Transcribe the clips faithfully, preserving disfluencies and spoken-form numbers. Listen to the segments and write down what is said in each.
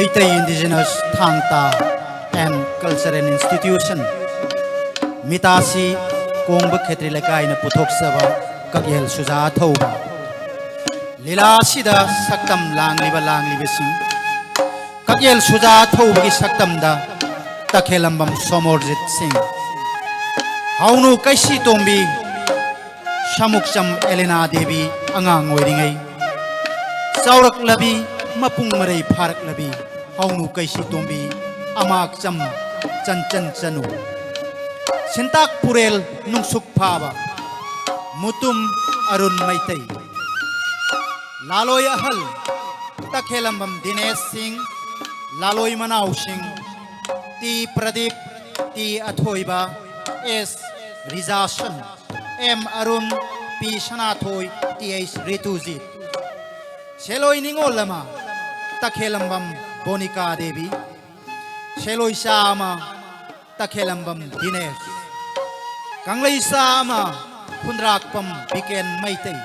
Meitei Indigenous ꯊꯥꯡ ꯇꯥ and Cultural Institution, ꯃꯤꯇꯥꯁꯤ ꯀꯣꯡꯕ ꯈꯦꯇ꯭ꯔꯤ ꯂꯩꯀꯥꯏꯅ ꯄꯨꯊꯣꯛꯆꯕ ꯀꯛꯌꯦꯜ ꯁꯨꯖꯥ ꯊꯧꯕ꯫ ꯂꯤꯂꯥ ꯑꯁꯤꯗ ꯁꯛꯇꯝ ꯂꯥꯡꯂꯤꯕ ꯂꯥꯡꯂꯤꯕꯁꯤꯡ: ꯀꯛꯌꯦꯜ ꯁꯨꯖꯥ ꯊꯧꯕꯒꯤ ꯁꯛꯇꯝꯗ ꯇꯈꯦꯂꯝꯕꯝ ꯁꯣꯃꯣꯔꯖꯤꯠ ꯁꯤꯡ, ꯍꯥꯎꯅꯨ ꯀꯩꯁꯤ ꯇꯣꯝꯕꯤ, ꯁꯥꯃꯨꯛꯆꯝ ꯑꯦꯂꯦꯅꯥ ꯗꯦꯕꯤ ꯑꯉꯥꯡ ꯑꯣꯏꯔꯤꯉꯩ, ꯆꯥꯎꯔꯛꯂꯕꯤ ꯃꯄꯨꯡ ꯃꯔꯩ ꯐꯥꯔꯛꯂꯕꯤ ꯍꯥꯎꯅꯨ ꯀꯩꯁꯤ ꯇꯣꯝꯕꯤ, ꯑꯃꯥꯛꯆꯝ ꯆꯟꯆꯟ ꯆꯅꯨ, ꯁꯤꯟꯇꯥꯛ ꯄꯨꯔꯦꯜ ꯅꯨꯡꯁꯨꯛ ꯐꯥꯕ ꯃꯨꯇꯨꯝ ꯑꯔꯨꯟ ꯃꯩꯇꯩ꯫ ꯂꯥꯂꯣꯏ ꯑꯍꯜ ꯇꯈꯦꯂꯝꯕꯝ ꯗꯤꯅꯦꯁ ꯁꯤꯡ, ꯂꯥꯂꯣꯏ ꯃꯅꯥꯎꯁꯤꯡ ꯇꯤ ꯄ꯭ꯔꯗꯤꯞ, ꯇꯤ ꯑꯊꯣꯏꯕ, ꯑꯦꯁ ꯔꯤꯖꯥꯁꯟ, ꯑꯦꯝ ꯑꯔꯨꯟ, ꯄꯤ ꯁꯅꯥꯊꯣꯏ, ꯇꯤ ꯑꯩꯆ ꯔꯤꯇꯨꯖꯤꯠ꯫ ꯁꯦꯂꯣꯏ ꯅꯤꯉꯣꯜ ꯑꯃ ꯇꯈꯦꯂꯝꯕꯝ ꯕꯣꯅꯤꯀꯥ ꯗꯦꯕꯤ, ꯁꯦꯂꯣꯏꯆꯥ ꯑꯃ ꯇꯈꯦꯂꯝꯕꯝ ꯗꯤꯅꯦꯁ, ꯀꯪꯂꯩꯆꯥ ꯑꯃ Khundrakpam Biken Meitei,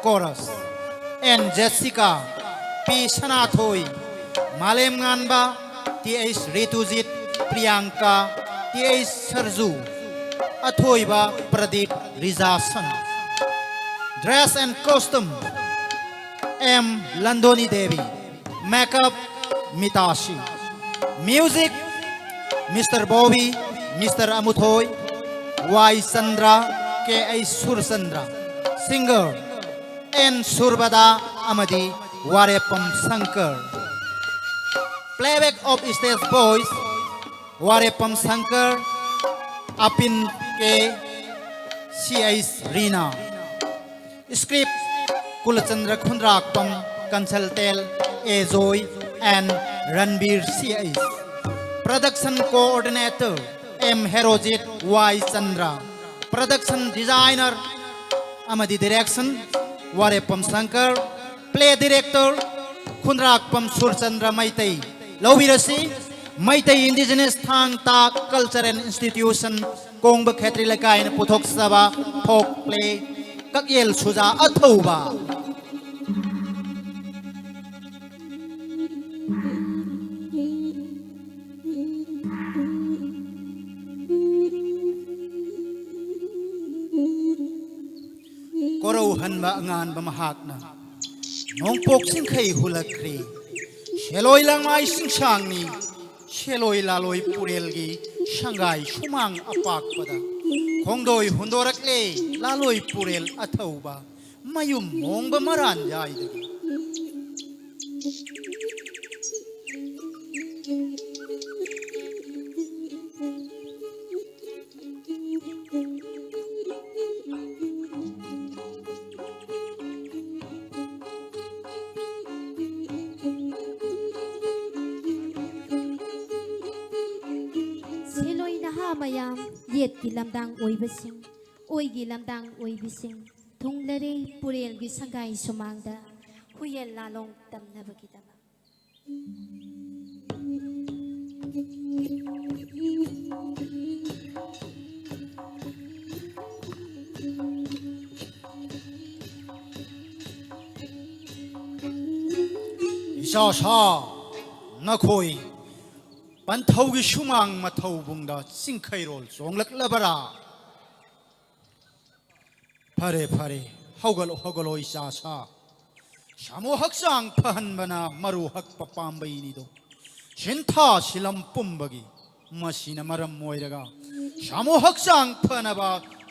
chorus: N Jessica, P Sanathoi, Malemnganba, T H Ritujit, Priyanka, T H Sarju, Athoiba Pradip ꯔꯤꯖꯥꯁꯟ꯫ Dress and costume: M Landhoni Devi. Makeup: Mitashi. Music: Mister Bobby, mister Amuthoi, Y Chandra, K H Surchandra. Singer: N ꯁꯨꯔꯕꯗꯥ ꯑꯃꯗꯤ Warepam Shankar. Playback of stage voice: Warepam Shankar, ꯑꯄꯤꯟ K, C H Rina. Script: Kulachandra Khundrakpam, consultant A Joy and Ranbir C H. Production coordinator: M Herojit, Y Chandra. Production designer ꯑꯃꯗꯤ direction: Warepam Shankar. Play director: Khundrakpam Surchandra Meitei. ꯂꯧꯕꯤꯔꯁꯤ, Meitei Indigenous ꯊꯥꯡ ꯇꯥ Cultural Institution, ꯀꯣꯡꯕ ꯈꯦꯇ꯭ꯔꯤ ꯂꯩꯀꯥꯏꯅ ꯄꯨꯊꯣꯛꯆꯕ folk play ꯀꯛꯌꯦꯜ ꯁꯨꯖꯥ ꯑꯊꯧꯕ꯫ ꯍꯟꯕ ꯑꯉꯥꯟꯕ ꯃꯍꯥꯛꯅ ꯅꯣꯡꯄꯣꯛ ꯆꯤꯡꯈꯩ ꯍꯨꯜꯂꯛꯈ꯭ꯔꯦ꯫ ꯁꯦꯂꯣꯏ ꯂꯥꯡꯃꯥꯏ ꯆꯤꯡꯁꯥꯡꯅꯤ, ꯁꯦꯂꯣꯏ ꯂꯥꯂꯣꯏ ꯄꯨꯔꯦꯜꯒꯤ ꯁꯪꯒꯥꯏ ꯁꯨꯃꯥꯡ ꯑꯄꯥꯛꯄꯗ ꯈꯣꯡꯗꯣꯏ ꯍꯨꯟꯗꯣꯔꯛꯂꯦ꯫ ꯂꯥꯂꯣꯏ ꯄꯨꯔꯦꯜ ꯑꯊꯧꯕ ꯃꯌꯨꯝ ꯃꯣꯡꯕ ꯃꯔꯥꯟ ꯌꯥꯏꯗꯒꯤ꯫ ꯁꯦꯂꯣꯏ ꯅꯍꯥ ꯃꯌꯥꯝ, ꯌꯦꯠꯀꯤ ꯂꯝꯗꯥꯡ ꯑꯣꯏꯕꯁꯤꯡ, ꯑꯣꯏꯒꯤ ꯂꯝꯗꯥꯡ ꯑꯣꯏꯕꯤꯁꯤꯡ, ꯊꯨꯡꯂꯔꯦ ꯄꯨꯔꯦꯜꯒꯤ ꯁꯪꯒꯥꯏ ꯁꯨꯃꯥꯡꯗ ꯍꯨꯌꯦꯜ ꯂꯥꯂꯣꯡ ꯇꯝꯅꯕꯒꯤꯗꯃꯛ꯫ ꯏꯆꯥꯁꯥ, ꯅꯈꯣꯏ ꯄꯟꯊꯧꯒꯤ ꯁꯨꯃꯥꯡ ꯃꯊꯧꯕꯨꯡꯗ ꯆꯤꯡꯈꯩꯔꯣꯜ ꯆꯣꯡꯂꯛꯂꯕꯔꯥ? ꯐꯔꯦ, ꯐꯔꯦ, ꯍꯧꯒꯠꯂꯣ, ꯍꯧꯒꯠꯂꯣ, ꯏꯆꯥꯁꯥ꯫ ꯁꯥꯃꯨ ꯍꯛꯆꯥꯡ ꯐꯍꯟꯕꯅ ꯃꯔꯨ ꯍꯛꯄ ꯄꯥꯝꯕꯩꯅꯤꯗꯣ꯫ ꯁꯤꯟꯊꯥ ꯁꯤꯂꯝ ꯄꯨꯝꯕꯒꯤ ꯃꯁꯤꯅ ꯃꯔꯝ ꯑꯣꯏꯔꯒ ꯁꯥꯃꯨ ꯍꯛꯆꯥꯡ ꯐꯅꯕ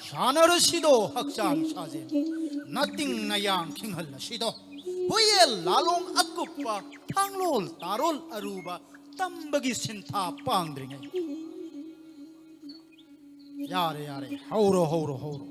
ꯁꯥꯟꯅꯔꯁꯤꯗꯣ, ꯍꯛꯆꯥꯡ ꯁꯥꯖꯦꯜ꯫ ꯅꯇꯤꯡ ꯅꯌꯥꯡ ꯈꯤꯡꯍꯜꯂꯁꯤꯗꯣ꯫ ꯍꯨꯌꯦꯜ ꯂꯥꯂꯣꯡ ꯑꯀꯨꯞꯄ, ꯊꯥꯡꯂꯣꯜ ꯇꯥꯔꯣꯜ ꯑꯔꯨꯕ ꯇꯝꯕꯒꯤ ꯁꯤꯟꯊꯥ ꯄꯥꯡꯗ꯭ꯔꯤꯉꯩ꯫ ꯌꯥꯔꯦ, ꯌꯥꯔꯦ꯫ ꯍꯧꯔꯣ, ꯍꯧꯔꯣ, ꯍꯧꯔꯣ꯫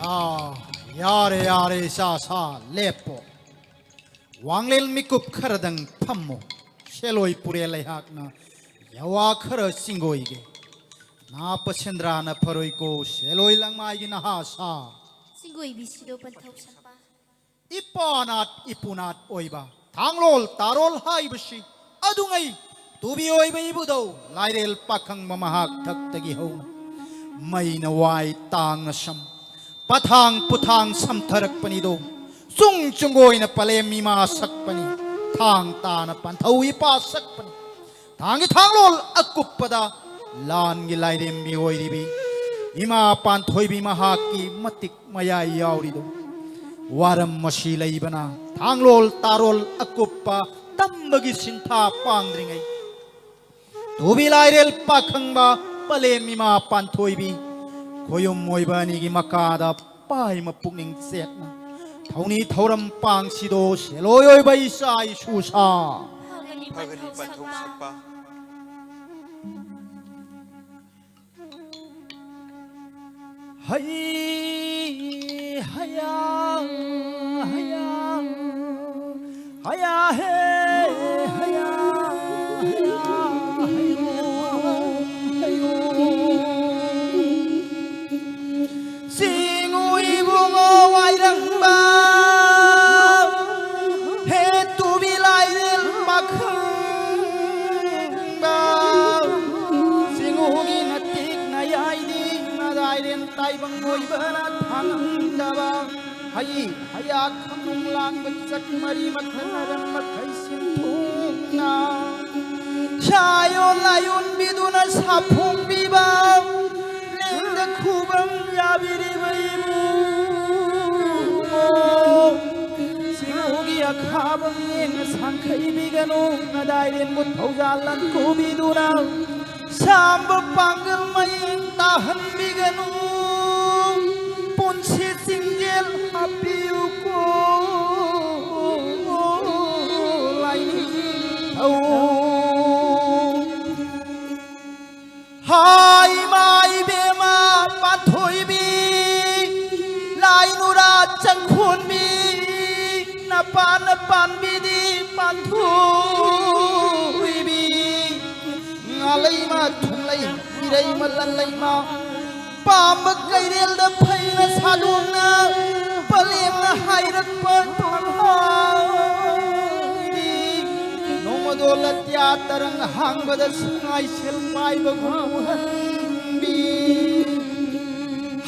ꯑꯥ, ꯌꯥꯔꯦ, ꯌꯥꯔꯦ, ꯏꯆꯥ ꯁꯥ, ꯂꯦꯞꯄꯣ꯫ ꯋꯥꯡꯂꯦꯟ ꯃꯤꯀꯨꯞ ꯈꯔꯗꯪ ꯐꯝꯃꯣ꯫ ꯁꯦꯂꯣꯏ ꯄꯨꯔꯦꯜ ꯑꯩꯍꯥꯛꯅ ꯌꯥꯋꯥ ꯈꯔ ꯆꯤꯡꯒꯣꯏꯒꯦ꯫ ꯅꯥꯄ ꯁꯦꯟꯗ꯭ꯔꯥꯅ ꯐꯔꯣꯏꯀꯣ, ꯁꯦꯂꯣꯏ ꯂꯪꯃꯥꯏꯒꯤ ꯅꯍꯥ ꯁꯥ꯫ ꯆꯤꯡꯒꯣꯏꯕꯤꯁꯤꯔꯣ ꯄꯟꯊꯧ ꯁꯛꯄ? ꯏꯄꯥ ꯅꯥꯠ ꯏꯄꯨ ꯅꯥꯠ ꯑꯣꯏꯕ ꯊꯥꯡꯂꯣꯜ ꯇꯥꯔꯣꯜ ꯍꯥꯏꯕꯁꯤ ꯑꯗꯨꯉꯩ ꯇꯨꯕꯤ ꯑꯣꯏꯕ ꯏꯕꯨꯙꯧ ꯂꯥꯏꯔꯦꯜ ꯄꯥꯈꯪꯕ ꯃꯍꯥꯛ ꯊꯛꯇꯒꯤ ꯍꯧꯅ ꯃꯩꯅ ꯋꯥꯏ ꯇꯥꯡꯅ ꯁꯝ, ꯄꯊꯥꯡ ꯄꯨꯊꯥꯡ ꯁꯝꯊꯔꯛꯄꯅꯤꯗꯣ꯫ ꯆꯨꯡ ꯆꯨꯡꯒꯣꯏꯅ ꯄꯂꯦꯝ ꯏꯃꯥ ꯁꯛꯄꯅꯤ, ꯊꯥꯡ ꯇꯥꯅ ꯄꯥꯟꯊꯧ ꯏꯄꯥ ꯁꯛꯄꯅꯤ꯫ ꯊꯥꯡꯒꯤ ꯊꯥꯡꯂꯣꯜ ꯑꯀꯨꯞꯄꯗ ꯂꯥꯟꯒꯤ ꯂꯥꯏꯔꯦꯝꯕꯤ ꯑꯣꯏꯔꯤꯕꯤ ꯏꯃꯥ ꯄꯥꯟꯊꯣꯏꯕꯤ ꯃꯍꯥꯛꯀꯤ ꯃꯇꯤꯛ ꯃꯌꯥꯏ ꯌꯥꯎꯔꯤꯗꯣ꯫ ꯋꯥꯔꯝ ꯃꯁꯤ ꯂꯩꯕꯅ ꯊꯥꯡꯂꯣꯜ ꯇꯥꯔꯣꯜ ꯑꯀꯨꯞꯄ ꯇꯝꯕꯒꯤ ꯁꯤꯟꯊꯥ ꯄꯥꯡꯗ꯭ꯔꯤꯉꯩ, ꯇꯨꯕꯤ ꯂꯥꯏꯔꯦꯜ ꯄꯥꯈꯪꯕ ꯄꯂꯦꯝ ꯏꯃꯥ ꯄꯥꯟꯊꯣꯏꯕꯤ ꯈꯣꯌꯨꯝ ꯑꯣꯏꯕ ꯑꯅꯤꯒꯤ ꯃꯀꯥꯗ ꯄꯥꯏꯃ ꯄꯨꯛꯅꯤꯡ ꯆꯦꯠꯅ ꯊꯧꯅꯤ ꯊꯧꯔꯝ ꯄꯥꯡꯁꯤꯗꯣ ꯁꯦꯂꯣꯏ ꯑꯣꯏꯕ ꯏꯆꯥ ꯏꯁꯨ ꯁꯥ꯫ ꯐꯒꯅꯤ ꯄꯟꯊꯧ ꯁꯛꯄ꯫ ꯍꯩ ꯍꯌꯥꯡ ꯍꯌꯥꯡ ꯍꯌꯥ ꯍꯦ ꯍꯌꯥ ꯍꯌꯥ ꯍꯌꯣ ꯍꯌꯣ꯫ ꯆꯤꯡꯉꯨ ꯏꯕꯨꯡꯉꯣ ꯋꯥꯏꯔꯪꯕ, ꯍꯦ ꯇꯨꯕꯤ ꯂꯥꯏꯔꯦꯜ ꯄꯥꯈꯪꯕ꯫ ꯆꯤꯡꯉꯨꯒꯤ ꯅꯇꯤꯛ ꯅꯌꯥꯏꯗꯤ ꯅꯗꯥꯏꯔꯦꯟ ꯇꯥꯏꯕꯪ ꯑꯣꯏꯕꯅ ꯊꯥꯡꯉꯝꯗꯕ꯫ ꯍꯩ ꯍꯌꯥ ꯈꯝꯅꯨꯡ ꯂꯥꯡꯕ ꯆꯠ ꯃꯔꯤ ꯃꯈꯜ ꯑꯔꯟ ꯃꯈꯩ ꯁꯤꯟꯊꯨꯡꯅ ꯁꯥꯌꯣꯟ ꯂꯥꯏꯌꯣꯟꯕꯤꯗꯨꯅ ꯁꯥꯐꯣꯡꯕꯤꯕ ꯂꯦꯡꯗ ꯈꯨꯕꯝ ꯌꯥꯕꯤꯔꯤꯕ ꯏꯕꯨꯡꯉꯣ꯫ ꯁꯤꯡꯍꯧꯒꯤ ꯑꯈꯥꯕ ꯃꯤꯠꯌꯦꯡꯅ ꯁꯥꯡꯈꯩꯕꯤꯒꯅꯨ, ꯅꯗꯥꯏꯔꯦꯟꯕꯨ ꯊꯧꯖꯥꯜ ꯂꯟꯀꯨꯕꯤꯗꯨꯅ ꯁꯥꯝꯕ ꯄꯥꯡꯒꯜ ꯃꯌꯦꯡ ꯇꯥꯍꯟꯕꯤꯒꯅꯨ꯫ ꯄꯨꯟꯁꯤ ꯆꯤꯡꯖꯦꯜ ꯍꯥꯞꯄꯤꯌꯨꯀꯣ ꯂꯥꯏꯅꯤꯡꯊꯧ꯫ ꯍꯥꯏ ꯏꯃꯥ ꯏꯕꯦꯝꯃ ꯄꯥꯟꯊꯣꯏꯕꯤ, ꯎꯔꯥ ꯆꯪꯈꯣꯟꯕꯤ, ꯅꯄꯥꯅ ꯄꯥꯟꯕꯤꯗꯤ ꯄꯥꯟꯊꯣꯏꯕꯤ, ꯉꯥꯂꯩꯃ ꯊꯨꯡꯂꯩ, ꯏꯔꯩꯃ ꯂꯟꯂꯩꯃ, ꯄꯥꯝꯕ ꯀꯩꯔꯦꯜꯗ ꯐꯩꯅ ꯁꯥꯗꯣꯡꯅ ꯄꯂꯦꯝꯅ ꯍꯥꯏꯔꯛꯄ ꯊꯥꯡꯍꯥꯏꯗꯤ, ꯅꯣꯡꯃꯗꯣ ꯂꯇꯤꯌꯥ ꯇꯔꯪ ꯍꯥꯡꯕꯗ ꯁꯉꯥꯏ ꯁꯦꯜ ꯄꯥꯏꯕ ꯒꯨꯔꯨ ꯍꯟꯕꯤ꯫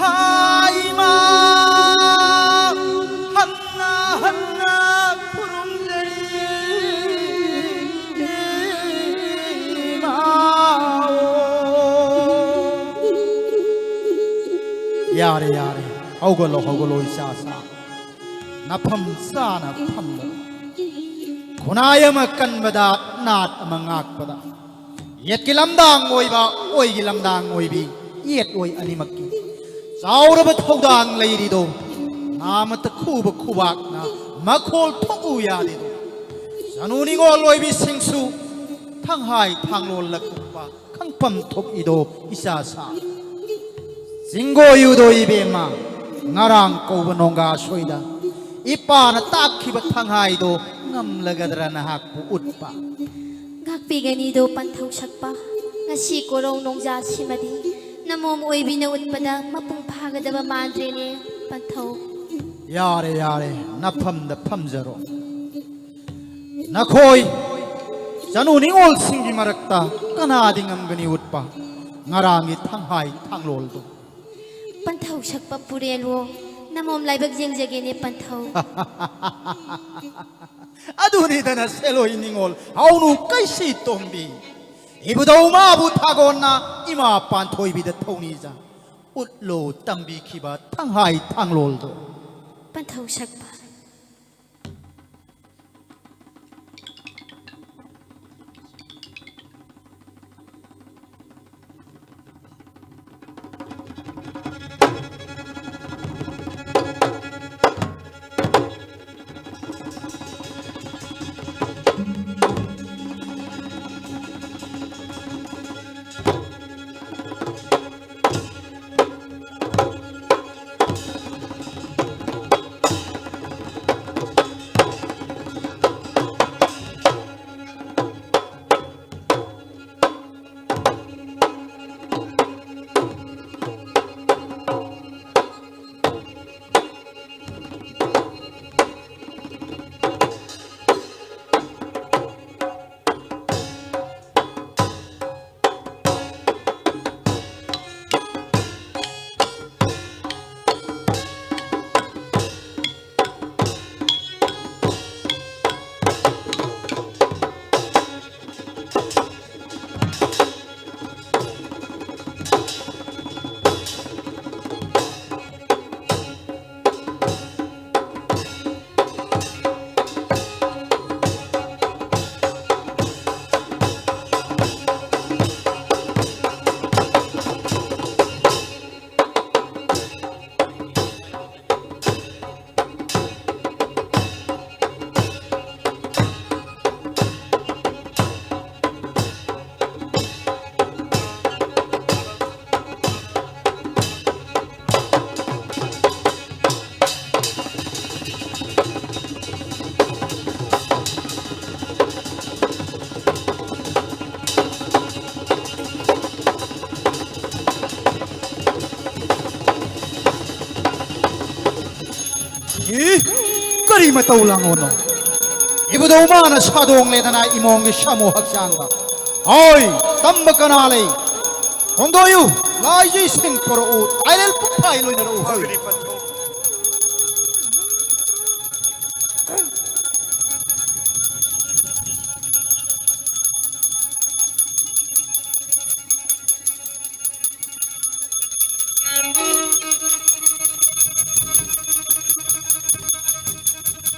ꯍꯥꯏꯃ ꯍꯟꯅ ꯍꯟꯅ ꯈꯨꯔꯨꯝꯖꯔꯤ ꯏꯃꯥ꯫ ꯌꯥꯔꯦ, ꯌꯥꯔꯦ꯫ ꯍꯧꯒꯠꯂꯣ, ꯍꯧꯒꯠꯂꯣ, ꯏꯆꯥꯁꯥ꯫ ꯅꯐꯝ ꯆꯥꯅ ꯐꯝꯂꯣ꯫ ꯈꯨꯟꯅꯥꯏ ꯑꯃ ꯀꯟꯕꯗ, ꯅꯥꯠ ꯑꯃ ꯉꯥꯛꯄꯗ, ꯌꯦꯠꯀꯤ ꯂꯝꯗꯥꯡ ꯑꯣꯏꯕ, ꯑꯣꯏꯒꯤ ꯂꯝꯗꯥꯡ ꯑꯣꯏꯕꯤ, ꯌꯦꯠ ꯑꯣꯏ ꯑꯅꯤꯃꯛꯀꯤ ꯆꯥꯎꯔꯕ ꯊꯧꯗꯥꯡ ꯂꯩꯔꯤꯗꯣ꯫ ꯅꯥꯃꯠꯇ ꯈꯨꯕ ꯈꯨꯕꯥꯛꯅ ꯃꯈꯣꯜ ꯊꯣꯛꯎ ꯌꯥꯗꯦꯗꯣ꯫ ꯆꯅꯨ ꯅꯤꯉꯣꯜ ꯑꯣꯏꯕꯤꯁꯤꯡꯁꯨ ꯊꯪꯍꯥꯏ ꯊꯥꯡꯂꯣꯜ ꯂꯀꯨꯞꯄ ꯈꯪꯐꯝ ꯊꯣꯛꯏꯗꯣ ꯏꯆꯥ ꯁꯥ꯫ ꯆꯤꯡꯒꯣꯌꯨꯗꯣ ꯏꯕꯦꯝꯃ, ꯉꯔꯥꯡ ꯀꯧꯕ ꯅꯣꯡꯒꯥ ꯁꯣꯏꯗ ꯏꯄꯥꯅ ꯇꯥꯛꯈꯤꯕ ꯊꯪꯍꯥꯏꯗꯣ ꯉꯝꯂꯒꯗ꯭ꯔꯥ ꯅꯍꯥꯛꯄꯨ ꯎꯠꯄ? ꯉꯥꯛꯄꯤꯒꯅꯤꯗꯣ ꯄꯟꯊꯧ ꯁꯛꯄ꯫ ꯉꯁꯤ ꯀꯣꯔꯧ ꯅꯣꯡꯖꯥꯁꯤꯃꯗꯤ ꯅꯃꯣꯝ ꯑꯣꯏꯕꯤꯅ ꯎꯠꯄꯗ ꯃꯄꯨꯡ ꯐꯥꯒꯗꯕ ꯃꯥꯟꯗ꯭ꯔꯦꯅꯦ ꯄꯟꯊꯧ꯫ ꯌꯥꯔꯦ, ꯌꯥꯔꯦ, ꯅꯐꯝꯗ ꯐꯝꯖꯔꯣ꯫ ꯅꯈꯣꯏ ꯆꯅꯨ ꯅꯤꯉꯣꯜꯁꯤꯡꯒꯤ ꯃꯔꯛꯇ ꯀꯅꯥꯗꯤ ꯉꯝꯒꯅꯤ ꯎꯠꯄ ꯉꯔꯥꯡꯒꯤ ꯊꯪꯍꯥꯏ ꯊꯥꯡꯂꯣꯜꯗꯣ? ꯄꯟꯊꯧ ꯁꯛꯄ ꯄꯨꯔꯦꯜꯋꯣ, ꯅꯃꯣꯝ ꯂꯥꯏꯕꯛ ꯌꯦꯡꯖꯒꯦꯅꯦ ꯄꯟꯊꯧ꯫ ꯑꯗꯨꯅꯤꯗꯅ ꯁꯦꯂꯣꯏ ꯅꯤꯉꯣꯜ ꯍꯥꯎꯅꯨ ꯀꯩꯁꯤ ꯇꯣꯝꯕꯤ, ꯏꯕꯨꯙꯧ ꯃꯥꯕꯨ ꯊꯥꯒꯣꯟꯅ ꯏꯃꯥ ꯄꯥꯟꯊꯣꯏꯕꯤꯗ ꯊꯧꯅꯤꯖ ꯎꯠꯂꯣ ꯇꯝꯕꯤꯈꯤꯕ ꯊꯪꯍꯥꯏ ꯊꯥꯡꯂꯣꯜꯗꯣ꯫ ꯄꯟꯊꯧ ꯁꯛꯄ꯫ ꯏ, ꯀꯔꯤ ꯃꯇꯧ ꯂꯥꯡꯉꯣꯅꯣ? ꯏꯕꯨꯙꯧ ꯃꯥꯅ ꯁꯥꯗꯣꯡ ꯂꯦꯗꯅ ꯏꯃꯣꯝꯒꯤ ꯁꯥꯃꯨ ꯍꯛꯆꯥꯡꯗ꯫ ꯍꯣꯏ, ꯇꯝꯕ ꯀꯅꯥ ꯂꯩ? ꯍꯣꯡꯗꯣꯛꯎ, ꯂꯥꯏꯖꯩꯁꯤꯡ ꯄꯨꯔꯛꯎ, ꯇꯥꯏꯔꯦꯜ ꯄꯨꯡꯐꯥꯏ ꯂꯣꯏꯅꯔꯛꯎ꯫ ꯍꯣꯏ꯫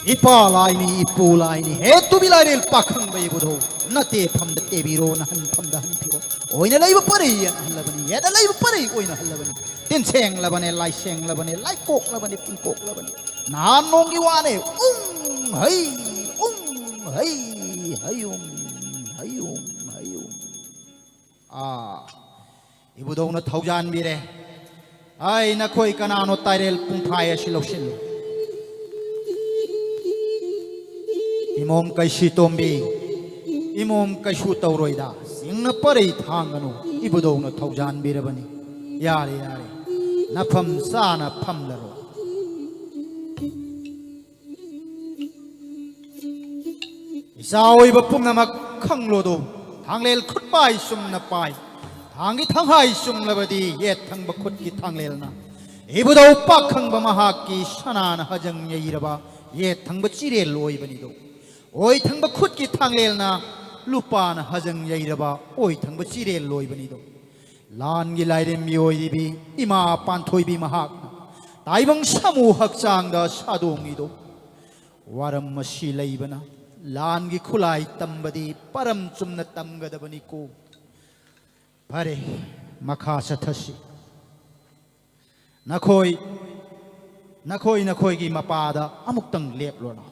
ꯏꯄꯥ ꯂꯥꯏꯅꯤ, ꯏꯄꯨ ꯂꯥꯏꯅꯤ, ꯍꯦ ꯇꯨꯕꯤ ꯂꯥꯏꯔꯦꯜ ꯄꯥꯈꯪꯕ ꯏꯕꯨꯙꯧ, ꯅꯇꯦꯐꯝꯗ ꯇꯦꯕꯤꯔꯣ, ꯅꯍꯟꯐꯝꯗ ꯍꯟꯕꯤꯔꯣ꯫ ꯑꯣꯏꯅ ꯂꯩꯕ ꯄꯔꯩ ꯌꯦꯠꯅꯍꯜꯂꯕꯅꯤ, ꯌꯦꯠꯅ ꯂꯩꯕ ꯄꯔꯩ ꯑꯣꯏꯅꯍꯜꯂꯕꯅꯤ꯫ ꯇꯤꯟꯁꯦꯡꯂꯕꯅꯦ, ꯂꯥꯏꯁꯦꯡꯂꯕꯅꯦ, ꯂꯥꯏꯀꯣꯛꯂꯕꯅꯦ, ꯇꯤꯟꯀꯣꯛꯂꯕꯅꯦ꯫ ꯅꯍꯥꯟ ꯅꯣꯡꯒꯤ ꯋꯥꯅꯦ, ꯎꯝ ꯍꯩ, ꯎꯝ ꯍꯩ, ꯍꯩꯌꯨꯝ, ꯍꯩꯌꯨꯝ, ꯍꯩꯌꯨꯝ꯫ ꯑꯥ, ꯏꯕꯨꯙꯧꯅ ꯊꯧꯖꯥꯟꯕꯤꯔꯦ꯫ ꯑꯩ, ꯅꯈꯣꯏ ꯀꯅꯥꯅꯣ ꯇꯥꯏꯔꯦꯜ ꯄꯨꯡꯐꯥꯏ ꯑꯁꯤ ꯂꯧꯁꯤꯜꯂꯨ꯫ ꯏꯃꯣꯝ ꯀꯩꯁꯤ ꯇꯣꯝꯕꯤ, ꯏꯃꯣꯝ ꯀꯩꯁꯨ ꯇꯧꯔꯣꯏꯗ, ꯆꯤꯡꯅ ꯄꯔꯩ ꯊꯥꯡꯒꯅꯨ, ꯏꯕꯨꯙꯧꯅ ꯊꯧꯖꯥꯟꯕꯤꯔꯕꯅꯤ꯫ ꯌꯥꯔꯦ, ꯌꯥꯔꯦ, ꯅꯐꯝ ꯆꯥꯅ ꯐꯝꯂꯔꯣ꯫ ꯏꯆꯥ ꯑꯣꯏꯕ ꯄꯨꯝꯅꯃꯛ ꯈꯪꯂꯣꯗꯣ, ꯊꯥꯡꯂꯦꯜ ꯈꯨꯠꯄꯥꯏ ꯆꯨꯝꯅ ꯄꯥꯏ꯫ ꯊꯥꯡꯒꯤ ꯊꯪꯍꯥꯏ ꯆꯨꯝꯂꯕꯗꯤ ꯌꯦꯠ ꯊꯪꯕ ꯈꯨꯠꯀꯤ ꯊꯥꯡꯂꯦꯜꯅ꯫ ꯏꯕꯨꯙꯧ ꯄꯥꯛꯈꯪꯕ ꯃꯍꯥꯛꯀꯤ ꯁꯅꯥꯅ ꯍꯖꯪ ꯌꯩꯔꯕ ꯌꯦꯠ ꯊꯪꯕ ꯆꯤꯔꯦꯜ ꯑꯣꯏꯕꯅꯤꯗꯣ꯫ ꯑꯣꯏ ꯊꯪꯕ ꯈꯨꯠꯀꯤ ꯊꯥꯡꯂꯦꯜꯅ ꯂꯨꯄꯥꯅ ꯍꯖꯪ ꯌꯩꯔꯕ ꯑꯣꯏ ꯊꯪꯕ ꯆꯤꯔꯦꯜ ꯑꯣꯏꯕꯅꯤꯗꯣ꯫ ꯂꯥꯟꯒꯤ ꯂꯥꯏꯔꯦꯝꯕꯤ ꯑꯣꯏꯔꯤꯕꯤ ꯏꯃꯥ ꯄꯥꯟꯊꯣꯏꯕꯤ ꯃꯍꯥꯛꯅ ꯇꯥꯏꯕꯪ ꯁꯥꯃꯨ ꯍꯛꯆꯥꯡꯗ ꯁꯥꯗꯣꯡꯉꯤꯗꯣ꯫ ꯋꯥꯔꯝ ꯑꯁꯤ ꯂꯩꯕꯅ ꯂꯥꯟꯒꯤ ꯈꯨꯠꯂꯥꯏ ꯇꯝꯕꯗꯤ ꯄꯔꯝ ꯆꯨꯝꯅ ꯇꯝꯒꯗꯕꯅꯤꯀꯣ꯫ ꯐꯔꯦ, ꯃꯈꯥ ꯆꯠꯊꯁꯤ꯫ ꯅꯈꯣꯏ, ꯅꯈꯣꯏ ꯅꯈꯣꯏꯒꯤ ꯃꯄꯥꯗ ꯑꯃꯨꯛꯇꯪ ꯂꯦꯞꯂꯣꯅ꯫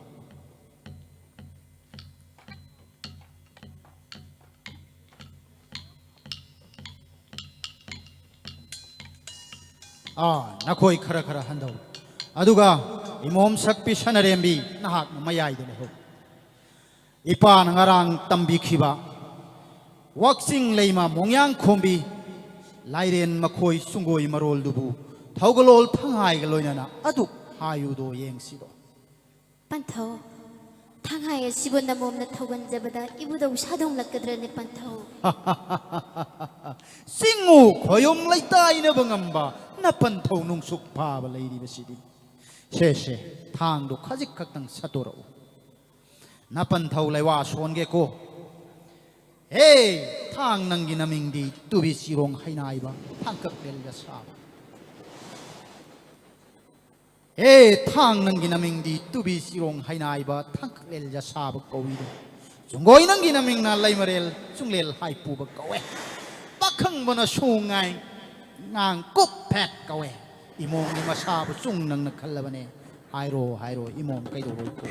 ꯑꯥ, ꯅꯈꯣꯏ ꯈꯔ ꯈꯔ ꯍꯟꯊꯧ꯫ ꯑꯗꯨꯒ ꯏꯃꯣꯝ ꯁꯛꯄꯤ ꯁꯅꯔꯦꯝꯕꯤ, ꯅꯍꯥꯛꯅ ꯃꯌꯥꯏꯗ ꯂꯩꯍꯧ꯫ ꯏꯄꯥꯅ ꯉꯔꯥꯡ ꯇꯝꯕꯤꯈꯤꯕ ꯋꯥꯛꯆꯤꯡ ꯂꯩꯃ ꯃꯣꯡꯌꯥꯡ ꯈꯣꯝꯕꯤ ꯂꯥꯏꯔꯦꯟ ꯃꯈꯣꯏ ꯆꯨꯡꯒꯣꯏ ꯃꯔꯣꯜꯗꯨꯕꯨ ꯊꯧꯒꯂꯣꯜ ꯊꯪꯍꯥꯏꯒ ꯂꯣꯏꯅꯅ ꯑꯗꯨꯛ ꯍꯥꯏꯌꯨꯗꯣ ꯌꯦꯡꯁꯤꯗꯣ꯫ ꯄꯟꯊꯧ, ꯊꯥꯡꯍꯥꯏ ꯑꯁꯤꯕꯨ ꯅꯃꯣꯝꯅ ꯊꯧꯒꯟꯖꯕꯗ ꯏꯕꯨꯙꯧ ꯁꯥꯗꯣꯡꯂꯛꯀꯗ꯭ꯔꯅꯦ ꯄꯟꯊꯧ? ꯆꯤꯡꯉꯨ ꯈꯣꯌꯨꯝ ꯂꯩꯇꯥꯏꯅꯕ ꯉꯝꯕ ꯅꯄꯟꯊꯧ ꯅꯨꯡꯁꯨꯛ ꯐꯥꯕ ꯂꯩꯔꯤꯕꯁꯤꯗꯤ꯫ ꯁꯦ, ꯁꯦ, ꯊꯥꯡꯗꯣ ꯈꯖꯤꯛ ꯈꯛꯇꯪ ꯁꯠꯇꯣꯔꯛꯎ꯫ ꯅꯄꯟꯊꯧ ꯂꯩꯋꯥ ꯁꯣꯟꯒꯦꯀꯣ꯫ ꯍꯦ, ꯊꯥꯡ ꯅꯪꯒꯤ ꯅꯃꯤꯡꯗꯤ ꯇꯨꯕꯤ ꯆꯤꯔꯣꯡ ꯍꯩꯅꯥꯏꯕ ꯊꯥꯡꯀꯛꯂꯦꯜꯒ ꯁꯥꯕ꯫ ꯍꯦ, ꯊꯥꯡ ꯅꯪꯒꯤ ꯅꯃꯤꯡꯗꯤ ꯇꯨꯕꯤ ꯆꯤꯔꯣꯡ ꯍꯩꯅꯥꯏꯕ ꯊꯥꯡꯀꯛꯂꯦꯜ ꯌꯥꯁꯥꯕ ꯀꯧꯏꯗꯣ꯫ ꯆꯨꯡꯒꯣꯏ ꯅꯪꯒꯤ ꯅꯃꯤꯡꯅ ꯂꯩꯃꯔꯦꯜ ꯆꯨꯡꯂꯦꯜ ꯍꯥꯏꯄꯨꯕ ꯀꯧꯋꯦ꯫ ꯄꯥꯈꯪꯕꯅ ꯁꯣꯡꯉꯥꯏ ꯉꯥꯡ ꯀꯨꯞ ꯐꯦꯠ ꯀꯧꯋꯦ꯫ ꯏꯃꯣꯡꯒꯤ ꯃꯁꯥꯕꯨ ꯆꯨꯡ ꯅꯪꯅ ꯈꯜꯂꯕꯅꯦ꯫ ꯍꯥꯏꯔꯣ, ꯍꯥꯏꯔꯣ, ꯏꯃꯣꯡ ꯀꯩꯗꯧꯔꯣꯏ ꯀꯧ?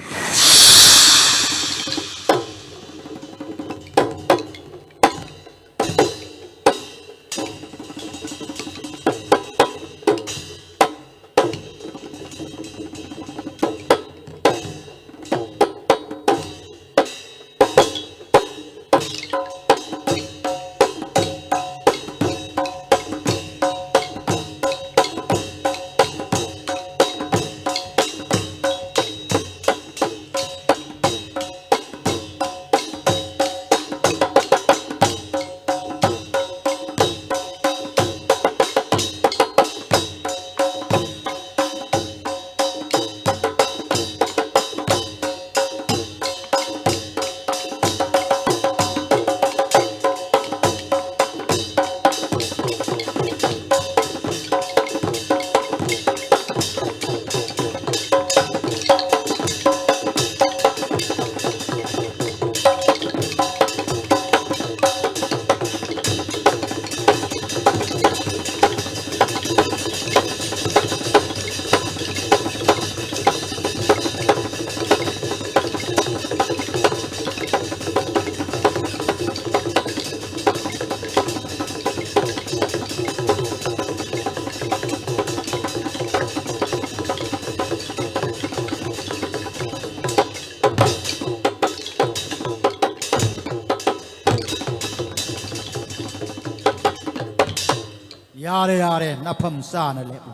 ꯌꯥꯔꯦ, ꯌꯥꯔꯦ, ꯅꯐꯝ ꯆꯥꯅ ꯂꯦꯞꯄꯨ꯫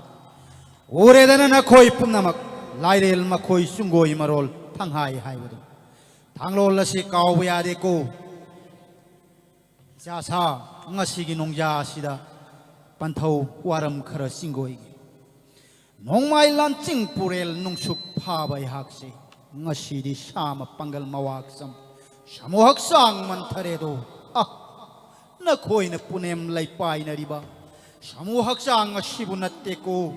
ꯎꯔꯦꯗꯅ ꯅꯈꯣꯏ ꯄꯨꯝꯅꯃꯛ, ꯂꯥꯏꯔꯦꯜ ꯃꯈꯣꯏ ꯆꯨꯡꯒꯣꯏ ꯃꯔꯣꯜ ꯊꯪꯍꯥꯏ ꯍꯥꯏꯕꯗꯨ꯫ ꯊꯥꯡꯂꯣꯜ ꯑꯁꯤ ꯀꯥꯎꯕ ꯌꯥꯗꯦꯀꯣ꯫ ꯏꯆꯥꯁꯥ, ꯉꯁꯤꯒꯤ ꯅꯣꯡꯖꯥ ꯑꯁꯤꯗ ꯄꯟꯊꯧ ꯋꯥꯔꯝ ꯈꯔ ꯆꯤꯡꯒꯣꯏꯒꯦ꯫ ꯅꯣꯡꯃꯥꯏ ꯂꯥꯟꯆꯤꯡ ꯄꯨꯔꯦꯜ ꯅꯨꯡꯁꯨꯛ ꯐꯥꯕ ꯑꯩꯍꯥꯛꯁꯦ ꯉꯁꯤꯗꯤ ꯁꯥ ꯃꯄꯥꯡꯒꯜ ꯃꯋꯥꯛꯆꯝ, ꯁꯥꯃꯨ ꯍꯛꯆꯥꯡ ꯃꯟꯊꯔꯦꯗꯣ꯫ ꯑ, ꯅꯈꯣꯏꯅ ꯄꯨꯅꯦꯝ ꯂꯩꯄꯥꯏꯅꯔꯤꯕ ꯁꯥꯃꯨ ꯍꯛꯆꯥꯡ ꯑꯁꯤꯕꯨ ꯅꯠꯇꯦꯀꯣ꯫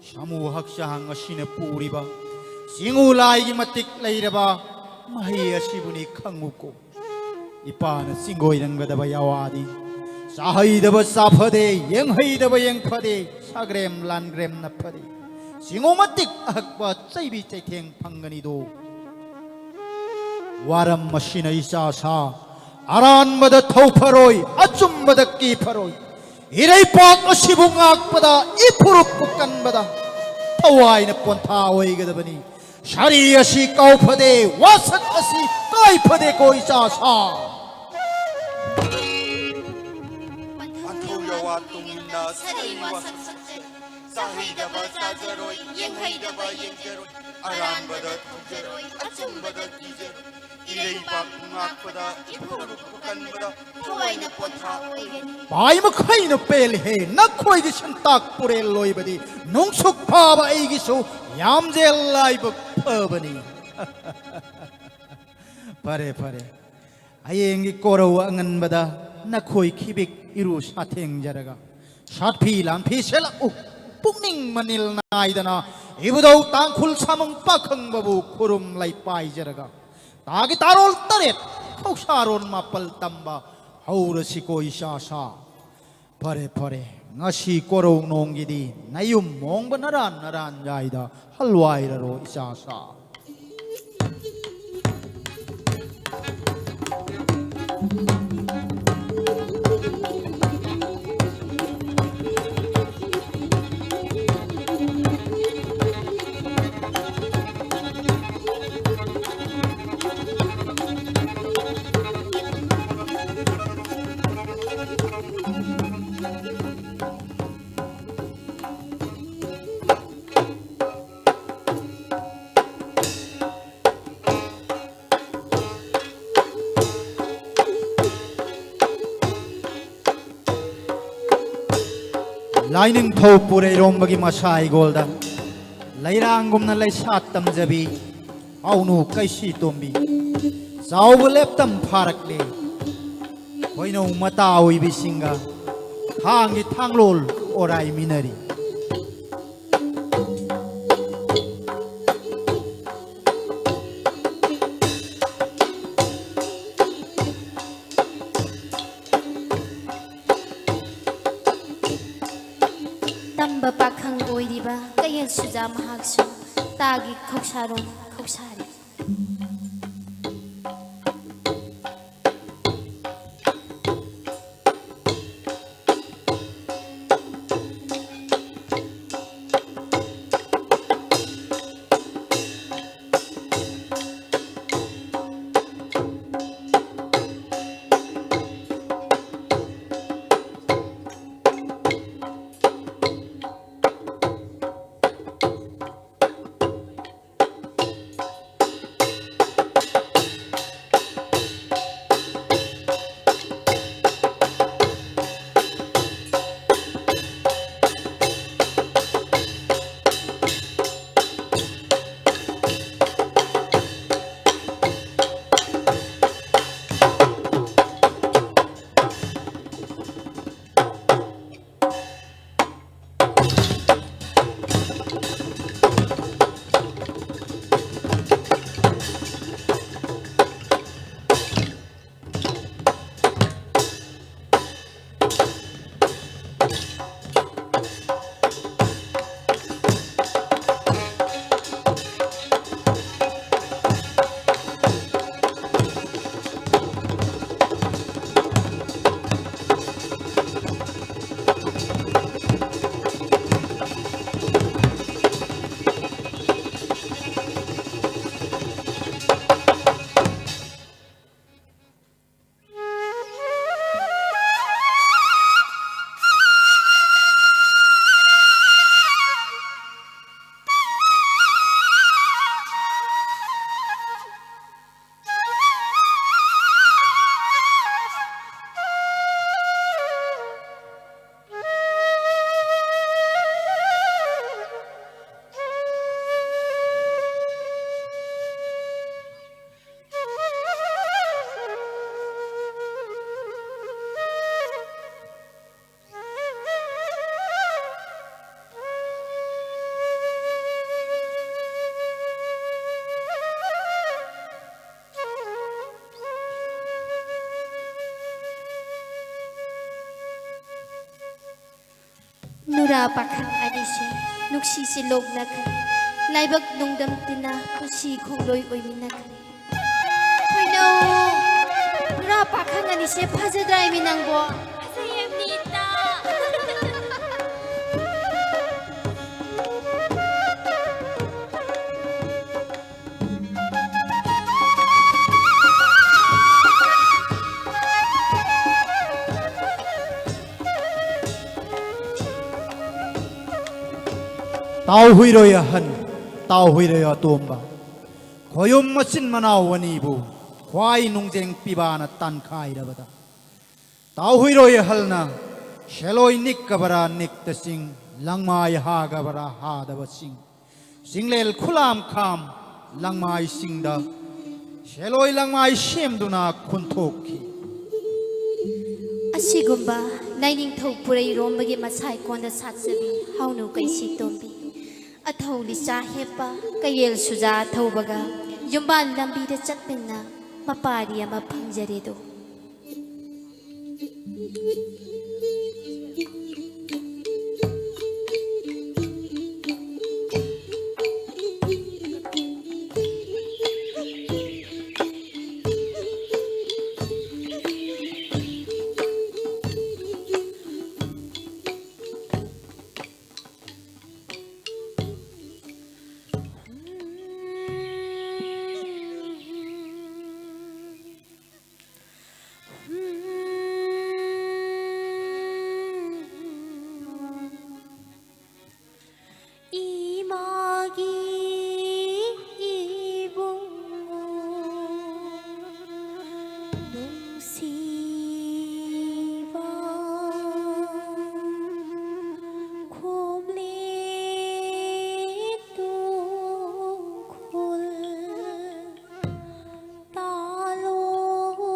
ꯁꯥꯃꯨ ꯍꯛꯆꯥꯡ ꯑꯁꯤꯅ ꯄꯨꯔꯤꯕ ꯆꯤꯡꯉꯨ ꯂꯥꯏꯒꯤ ꯃꯇꯤꯛ ꯂꯩꯔꯕ ꯃꯍꯩ ꯑꯁꯤꯕꯨꯅꯤ ꯈꯪꯉꯨꯀꯣ꯫ ꯏꯄꯥꯅ ꯆꯤꯡꯒꯣꯏꯔꯝꯒꯗꯕ ꯌꯥꯋꯥꯗꯤ ꯆꯥꯍꯩꯗꯕ ꯆꯥꯐꯗꯦ, ꯌꯦꯡꯍꯩꯗꯕ ꯌꯦꯡꯐꯗꯦ, ꯁꯥꯒ꯭ꯔꯦꯝ ꯂꯥꯟꯒ꯭ꯔꯦꯝꯅ ꯐꯗꯦ꯫ ꯆꯤꯡꯉꯨ ꯃꯇꯤꯛ ꯑꯍꯛꯄ ꯆꯩꯕꯤ ꯆꯩꯊꯦꯡ ꯐꯪꯒꯅꯤꯗꯣ꯫ ꯋꯥꯔꯝ ꯑꯁꯤꯅ ꯏꯆꯥ ꯁꯥ, ꯑꯔꯥꯟꯕꯗ ꯊꯧ ꯐꯔꯣꯏ, ꯑꯆꯨꯝꯕꯗ ꯀꯤ ꯐꯔꯣꯏ꯫ ꯏꯔꯩꯄꯥꯛ ꯑꯁꯤꯕꯨ ꯉꯥꯛꯄꯗ, ꯏꯐꯨꯔꯨꯞꯄꯨ ꯀꯟꯕꯗ ꯊꯋꯥꯏꯅ ꯄꯣꯟꯊꯥ ꯑꯣꯏꯒꯗꯕꯅꯤ꯫ ꯁꯥꯔꯤ ꯑꯁꯤ ꯀꯥꯎꯐꯗꯦ, ꯋꯥꯁꯛ ꯑꯁꯤ ꯀꯥꯏꯐꯗꯦꯀꯣ ꯏꯆꯥ ꯁꯥ꯫ ꯄꯟꯊꯧ ꯌꯥꯋꯥ ꯇꯨꯡ ꯏꯟꯅ ꯁꯥꯔꯤ ꯋꯥꯁꯛ ꯁꯛꯆꯩ꯫ ꯆꯥꯍꯩꯗꯕ ꯆꯥꯖꯔꯣꯏ, ꯌꯦꯡꯍꯩꯗꯕ ꯌꯦꯡꯖꯔꯣꯏ, ꯑꯔꯥꯟꯕꯗ ꯊꯧꯖꯔꯣꯏ, ꯑꯆꯨꯝꯕꯗ ꯀꯤꯖꯔꯣꯏ꯫ ꯏꯔꯩꯄꯥꯛ ꯉꯥꯛꯄꯗ, ꯏꯐꯨꯔꯨꯞꯄꯨ ꯀꯟꯕꯗ ꯊꯋꯥꯏꯅ ꯄꯣꯟꯊꯥ ꯑꯣꯏꯒꯅꯤ꯫ ꯄꯥꯏ ꯃꯈꯩꯅ ꯄꯦꯜꯂꯦꯍꯦ, ꯅꯈꯣꯏꯒꯤ ꯁꯦꯟꯇꯥꯛ ꯄꯨꯔꯦꯜ ꯂꯣꯏꯕꯗꯤ ꯅꯨꯡꯁꯨꯛ ꯐꯥꯕ ꯑꯩꯒꯤꯁꯨ ꯌꯥꯝꯖꯦꯜ ꯂꯥꯏꯕꯛ ꯐꯕꯅꯤ꯫ ꯐꯔꯦ, ꯐꯔꯦ꯫ ꯍꯌꯦꯡꯒꯤ ꯀꯣꯔꯧ ꯑꯉꯟꯕꯗ ꯅꯈꯣꯏ ꯈꯤꯕꯤꯛ ꯏꯔꯨ ꯁꯥꯊꯦꯡꯖꯔꯒ ꯁꯥꯠꯐꯤ ꯂꯥꯟꯐꯤ ꯁꯦꯠꯂꯛꯎ꯫ ꯄꯨꯛꯅꯤꯡ ꯃꯅꯤꯜ ꯅꯥꯏꯗꯅ ꯏꯕꯨꯙꯧ ꯇꯥꯡꯈꯨꯜ ꯁꯥꯃꯨꯡ ꯄꯥꯈꯪꯕꯕꯨ ꯈꯨꯔꯨꯝ ꯂꯩꯄꯥꯏꯖꯔꯒ ꯇꯥꯒꯤ ꯇꯥꯔꯣꯜ ꯇꯔꯦꯠ, ꯈꯧꯁꯥꯔꯣꯜ ꯃꯥꯄꯜ ꯇꯝꯕ ꯍꯧꯔꯁꯤꯀꯣ ꯏꯆꯥ ꯁꯥ꯫ ꯐꯔꯦ, ꯐꯔꯦ, ꯉꯁꯤ ꯀꯣꯔꯧ ꯅꯣꯡꯒꯤꯗꯤ ꯅꯌꯨꯝ ꯃꯣꯡꯕ ꯅꯔꯥꯟ ꯅꯔꯥꯟ ꯌꯥꯏꯗ ꯍꯜꯋꯥꯏꯔꯔꯣ ꯏꯆꯥ ꯁꯥ꯫ ꯂꯥꯏꯅꯤꯡꯊꯧ ꯄꯨꯔꯩꯔꯣꯝꯕꯒꯤ ꯃꯁꯥ ꯏꯒꯣꯜꯗ ꯂꯩꯔꯥꯡꯒꯨꯝꯅ ꯂꯩꯁꯥ ꯇꯝꯖꯕꯤ ꯍꯥꯎꯅꯨ ꯀꯩꯁꯤ ꯇꯣꯝꯕꯤ ꯆꯥꯎꯕ ꯂꯦꯞꯇꯝ ꯐꯥꯔꯛꯂꯦ꯫ ꯈꯣꯏꯅꯧ ꯃꯇꯥ ꯑꯣꯏꯕꯤꯁꯤꯡꯒ ꯊꯥꯡꯒꯤ ꯊꯥꯡꯂꯣꯜ ꯑꯣꯔꯥꯏꯃꯤꯟꯅꯔꯤ꯫ ꯇꯝꯕ ꯄꯥꯈꯪ ꯑꯣꯏꯔꯤꯕ ꯀꯌꯦꯜ ꯁꯨꯖꯥ ꯃꯍꯥꯛꯁꯨ ꯇꯥꯒꯤ ꯈꯧꯁꯥꯔꯣꯝ ꯈꯧꯁꯥꯔꯤ꯫ ꯏꯔꯥ ꯄꯥꯈꯪ ꯑꯅꯤꯁꯦ ꯅꯨꯡꯁꯤꯁꯦ ꯂꯣꯛꯅꯈ꯭ꯔꯦ꯫ ꯂꯥꯏꯕꯛ ꯅꯨꯡꯗꯝ ꯇꯤꯟꯅ ꯄꯨꯟꯁꯤ ꯈꯣꯡꯂꯣꯏ ꯑꯣꯏꯃꯤꯟꯅꯈ꯭ꯔꯦ꯫ ꯀꯩꯅꯣ, ꯏꯔꯥ ꯄꯥꯈꯪ ꯑꯅꯤꯁꯦ ꯐꯖꯗ꯭ꯔꯥ ꯏꯃꯤ ꯅꯪꯕꯣ? ꯐꯖꯩꯌꯦ ꯃꯤꯇ꯫ ꯇꯥꯎ ꯍꯨꯏꯔꯣꯏ ꯑꯍꯟ, ꯇꯥꯎ ꯍꯨꯏꯔꯣꯏ ꯑꯇꯣꯝꯕ, ꯈꯣꯌꯨꯝ ꯃꯆꯤꯟ ꯃꯅꯥꯎ ꯑꯅꯤꯕꯨ ꯈ꯭ꯋꯥꯏ ꯅꯨꯡꯖꯦꯡ ꯄꯤꯕꯥꯅ ꯇꯥꯟꯈꯥꯏꯔꯕꯗ, ꯇꯥꯎ ꯍꯨꯏꯔꯣꯏ ꯑꯍꯜꯅ ꯁꯦꯂꯣꯏ ꯅꯤꯛꯀꯕꯔꯥ ꯅꯤꯛꯇ ꯆꯤꯡ, ꯂꯪꯃꯥꯏ ꯍꯥꯒꯕꯔꯥ ꯍꯥꯗꯕ ꯆꯤꯡ, ꯆꯤꯡꯂꯦꯜ ꯈꯨꯂꯥꯝ ꯈꯥꯝ ꯂꯪꯃꯥꯏꯁꯤꯡꯗ ꯁꯦꯂꯣꯏ ꯂꯪꯃꯥꯏ ꯁꯦꯝꯗꯨꯅ ꯈꯨꯟꯊꯣꯛꯈꯤ꯫ ꯑꯁꯤꯒꯨꯝꯕ ꯂꯥꯏꯅꯤꯡꯊꯧ ꯄꯨꯔꯩꯔꯣꯝꯕꯒꯤ ꯃꯁꯥꯏꯀꯣꯟꯗ ꯁꯥꯠꯆꯕꯤ ꯍꯥꯎꯅꯨ ꯀꯩꯁꯤ ꯇꯣꯝꯕꯤ, ꯑꯊꯧ ꯂꯤꯆꯥ ꯍꯦꯞꯄ ꯀꯌꯦꯜ ꯁꯨꯖꯥ ꯊꯧꯕꯒ ꯌꯨꯝꯕꯥꯟ ꯂꯝꯕꯤꯗ ꯆꯠꯃꯤꯟꯅ ꯃꯄꯥꯔꯤ ꯑꯃ ꯐꯪꯖꯔꯦꯗꯣ꯫ ꯏꯃꯥꯒꯤ ꯏꯕꯨꯡꯉꯣ ꯅꯨꯡꯁꯤꯕ ꯈꯣꯝꯂꯦ ꯇꯨꯡꯈꯨꯜ ꯇꯥꯂꯣꯅꯦ꯫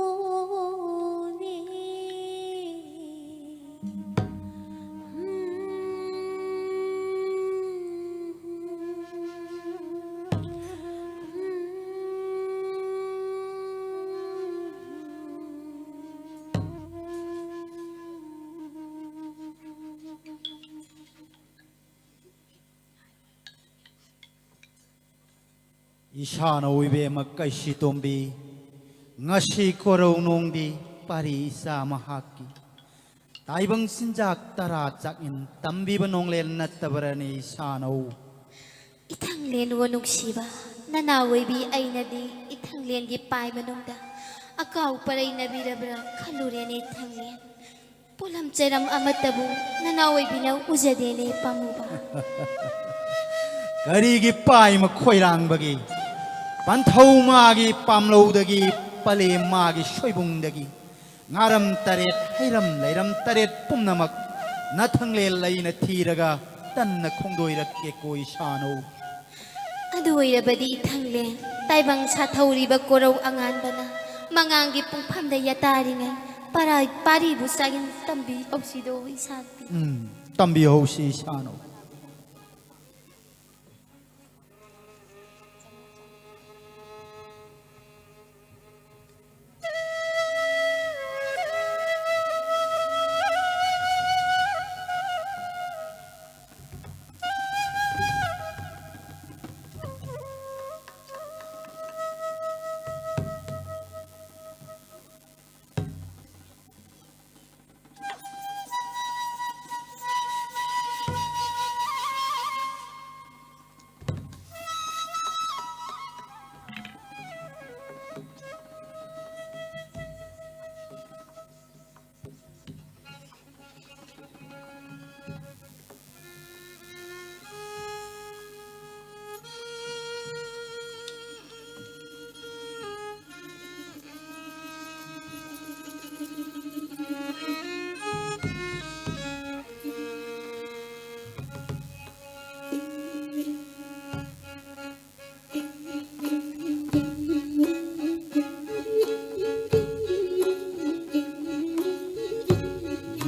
ꯏꯁꯥꯅ ꯑꯣꯏꯕꯦꯝꯃ ꯀꯩꯁꯤꯇꯣꯝꯕꯤ, ꯉꯁꯤ ꯀꯣꯔꯧ ꯅꯣꯡꯗꯤ ꯄꯥꯔꯤ ꯏꯆꯥ ꯃꯍꯥꯛꯀꯤ꯫ ꯇꯥꯏꯕꯪ ꯆꯤꯟꯖꯥꯛ ꯇꯔꯥ ꯆꯥꯛꯅꯤꯟ ꯇꯝꯕꯤꯕ ꯅꯣꯡꯂꯦꯟ ꯅꯠꯇꯕꯔꯅꯦ ꯏꯁꯥꯅꯧ? ꯏꯊꯪꯂꯦꯟ ꯑꯣ ꯅꯨꯡꯁꯤꯕ, ꯅꯅꯥ ꯑꯣꯏꯕꯤ ꯑꯩꯅꯗꯤ ꯏꯊꯪꯂꯦꯟꯒꯤ ꯄꯥꯏ ꯃꯅꯨꯡꯗ ꯑꯀꯥꯎ ꯄꯔꯩ ꯅꯕꯤꯔꯕ꯭ꯔꯥ ꯈꯜꯂꯨꯔꯦꯅꯦ ꯏꯊꯪꯂꯦꯟ꯫ ꯄꯣꯠꯂꯝ ꯆꯩꯔꯝ ꯑꯃꯠꯇꯕꯨ ꯅꯅꯥ ꯑꯣꯏꯕꯤꯅ ꯎꯖꯗꯦꯅꯦ ꯄꯥꯝꯃꯨꯕ꯫ ꯀꯔꯤꯒꯤ ꯄꯥꯏꯃ ꯈꯣꯏꯔꯥꯡꯕꯒꯤ? ꯄꯟꯊꯧ ꯃꯥꯒꯤ ꯄꯥꯝꯂꯧꯗꯒꯤ, ꯄꯂꯦꯝ ꯃꯥꯒꯤ ꯁꯣꯏꯕꯨꯡꯗꯒꯤ, ꯉꯥꯔꯝ ꯇꯔꯦꯠ, ꯍꯩꯔꯝ ꯂꯩꯔꯝ ꯇꯔꯦꯠ ꯄꯨꯝꯅꯃꯛ ꯅꯊꯪꯂꯦꯜ ꯂꯩꯅ ꯊꯤꯔꯒ ꯇꯟꯅ ꯈꯣꯡꯗꯣꯏꯔꯛꯀꯦꯀꯣ ꯏꯁꯥꯅꯧ꯫ ꯑꯗꯨ ꯑꯣꯏꯔꯕꯗꯤ ꯏꯊꯪꯂꯦꯟ, ꯇꯥꯏꯕꯪ ꯁꯥꯊꯧꯔꯤꯕ ꯀꯣꯔꯧ ꯑꯉꯥꯟꯕꯅ ꯃꯉꯥꯡꯒꯤ ꯄꯨꯡꯐꯝꯗ ꯌꯥꯇꯥꯔꯤꯉꯩ ꯄꯥꯔꯥ-, ꯄꯥꯔꯤꯕꯨ ꯆꯥꯛꯌꯦꯟ ꯇꯝꯕꯤꯍꯧꯁꯤꯗꯣ ꯏꯁꯥꯅꯧ꯫ ꯎꯝ, ꯇꯝꯕꯤꯍꯧꯁꯤ ꯏꯁꯥꯅꯧ꯫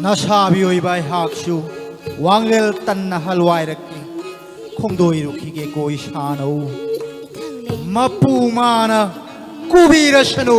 ꯅꯁꯥꯕꯤ ꯑꯣꯏꯕ ꯑꯩꯍꯥꯛꯁꯨ ꯋꯥꯡꯂꯦꯜ ꯇꯟꯅ ꯍꯜꯋꯥꯏꯔꯛꯀꯦ꯫ ꯈꯣꯡꯗꯣꯏꯔꯨꯈꯤꯒꯦꯀꯣ ꯏꯁꯥꯅꯧ꯫ ꯃꯄꯨ ꯃꯥꯅ ꯀꯨꯕꯤꯔꯁꯅꯨ꯫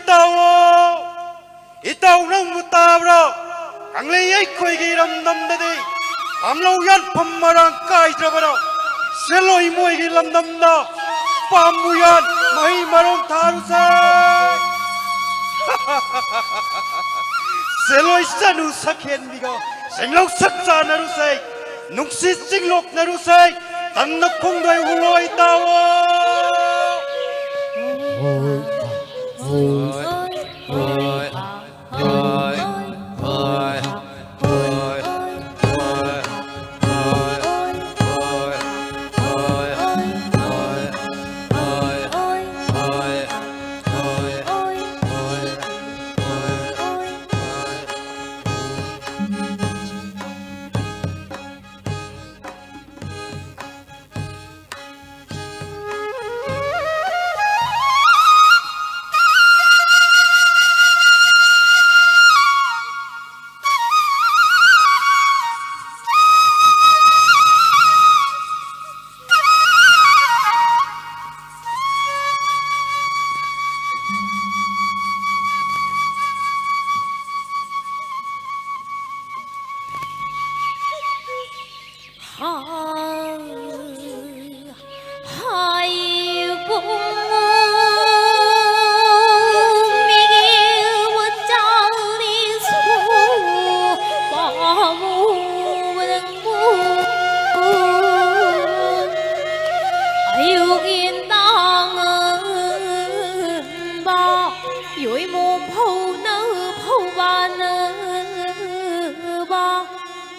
ꯇꯥꯎꯑꯣ꯫ ꯏꯇꯥꯎ ꯅꯪꯕꯨ ꯇꯥꯕ꯭ꯔꯣ? ꯀꯪꯂꯩ ꯑꯩꯈꯣꯏꯒꯤ ꯏꯔꯝꯗꯝꯗꯗꯤ ꯄꯥꯝꯂꯧ ꯌꯥꯟꯐꯝ ꯃꯔꯥꯡ ꯀꯥꯏꯗ꯭ꯔꯕꯔꯣ? ꯁꯦꯂꯣꯏ ꯃꯣꯏꯒꯤ ꯂꯝꯗꯝꯗ ꯄꯥꯝꯕꯨ ꯌꯥꯟ ꯃꯍꯩ ꯃꯔꯣꯡ ꯊꯥꯔꯨꯁꯦ꯫ ꯁꯦꯂꯣꯏ ꯆꯅꯨ ꯁꯛꯍꯦꯟꯕꯤꯒ ꯁꯦꯡꯂꯧ ꯁꯛ ꯆꯥꯅꯔꯨꯁꯦ꯫ ꯅꯨꯡꯁꯤꯠ ꯆꯤꯡꯂꯣꯛꯅꯔꯨꯁꯦ꯫ ꯇꯟꯅ ꯈꯣꯡꯗꯣꯏ ꯍꯨꯜꯂꯣꯏ ꯇꯥꯎꯑꯣ꯫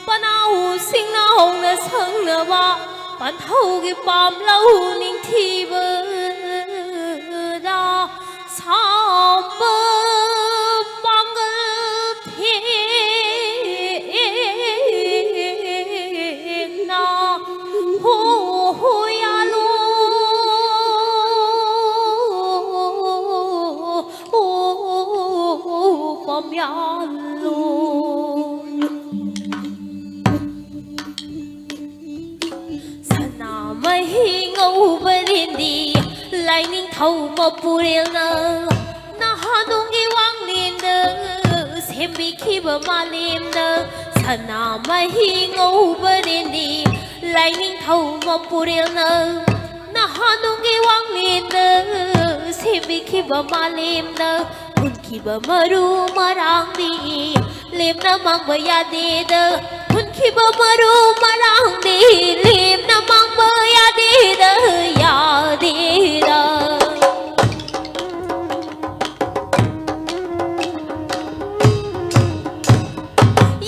ꯄꯅꯥꯎ ꯁꯤꯡꯅꯥꯎꯅ ꯁꯪꯅꯕ ꯄꯟꯊꯧꯒꯤ ꯄꯥꯝꯂꯧ ꯅꯤꯡꯊꯤꯕꯗ ꯁꯥꯝꯕ ꯄꯥꯡꯒꯜ ꯊꯦꯛꯅ ꯍꯣ ꯍꯣ ꯌꯥꯂꯣ꯫ ꯄꯥꯝꯌꯥꯜꯂꯣ꯫ ꯁꯅꯥꯃꯍꯤ ꯉꯧꯕ ꯔꯦꯟꯗꯤ ꯂꯥꯏꯅꯤꯡꯊꯧ ꯃꯄꯨꯔꯦꯜꯅ ꯅꯍꯥ ꯅꯍꯥꯟꯗꯨꯒꯤ ꯋꯥꯡꯂꯦꯟꯗ ꯁꯦꯝꯕꯤꯈꯤꯕ ꯃꯥꯂꯦꯝꯗ ꯁꯅꯥꯃꯍꯤ ꯉꯧꯕꯔꯦꯟꯗꯤ ꯂꯥꯏꯅꯤꯡꯊꯧ ꯃꯄꯨꯔꯦꯜꯅ ꯅꯍꯥꯟꯗꯨꯒꯤ ꯋꯥꯡꯂꯦꯟꯗ ꯁꯦꯝꯕꯤꯈꯤꯕ ꯃꯥꯂꯦꯝꯗ ꯍꯨꯟꯈꯤꯕ ꯃꯔꯨ ꯃꯔꯥꯡꯗꯤ ꯂꯦꯝꯅ ꯃꯥꯡꯕ ꯌꯥꯗꯦꯗ, ꯍꯨꯟꯈꯤꯕ ꯃꯔꯨ ꯃꯔꯥꯡꯗꯤ ꯂꯦꯝꯅ ꯃꯥꯡꯕ ꯌꯥꯗꯦꯗ, ꯌꯥꯗꯦꯗ꯫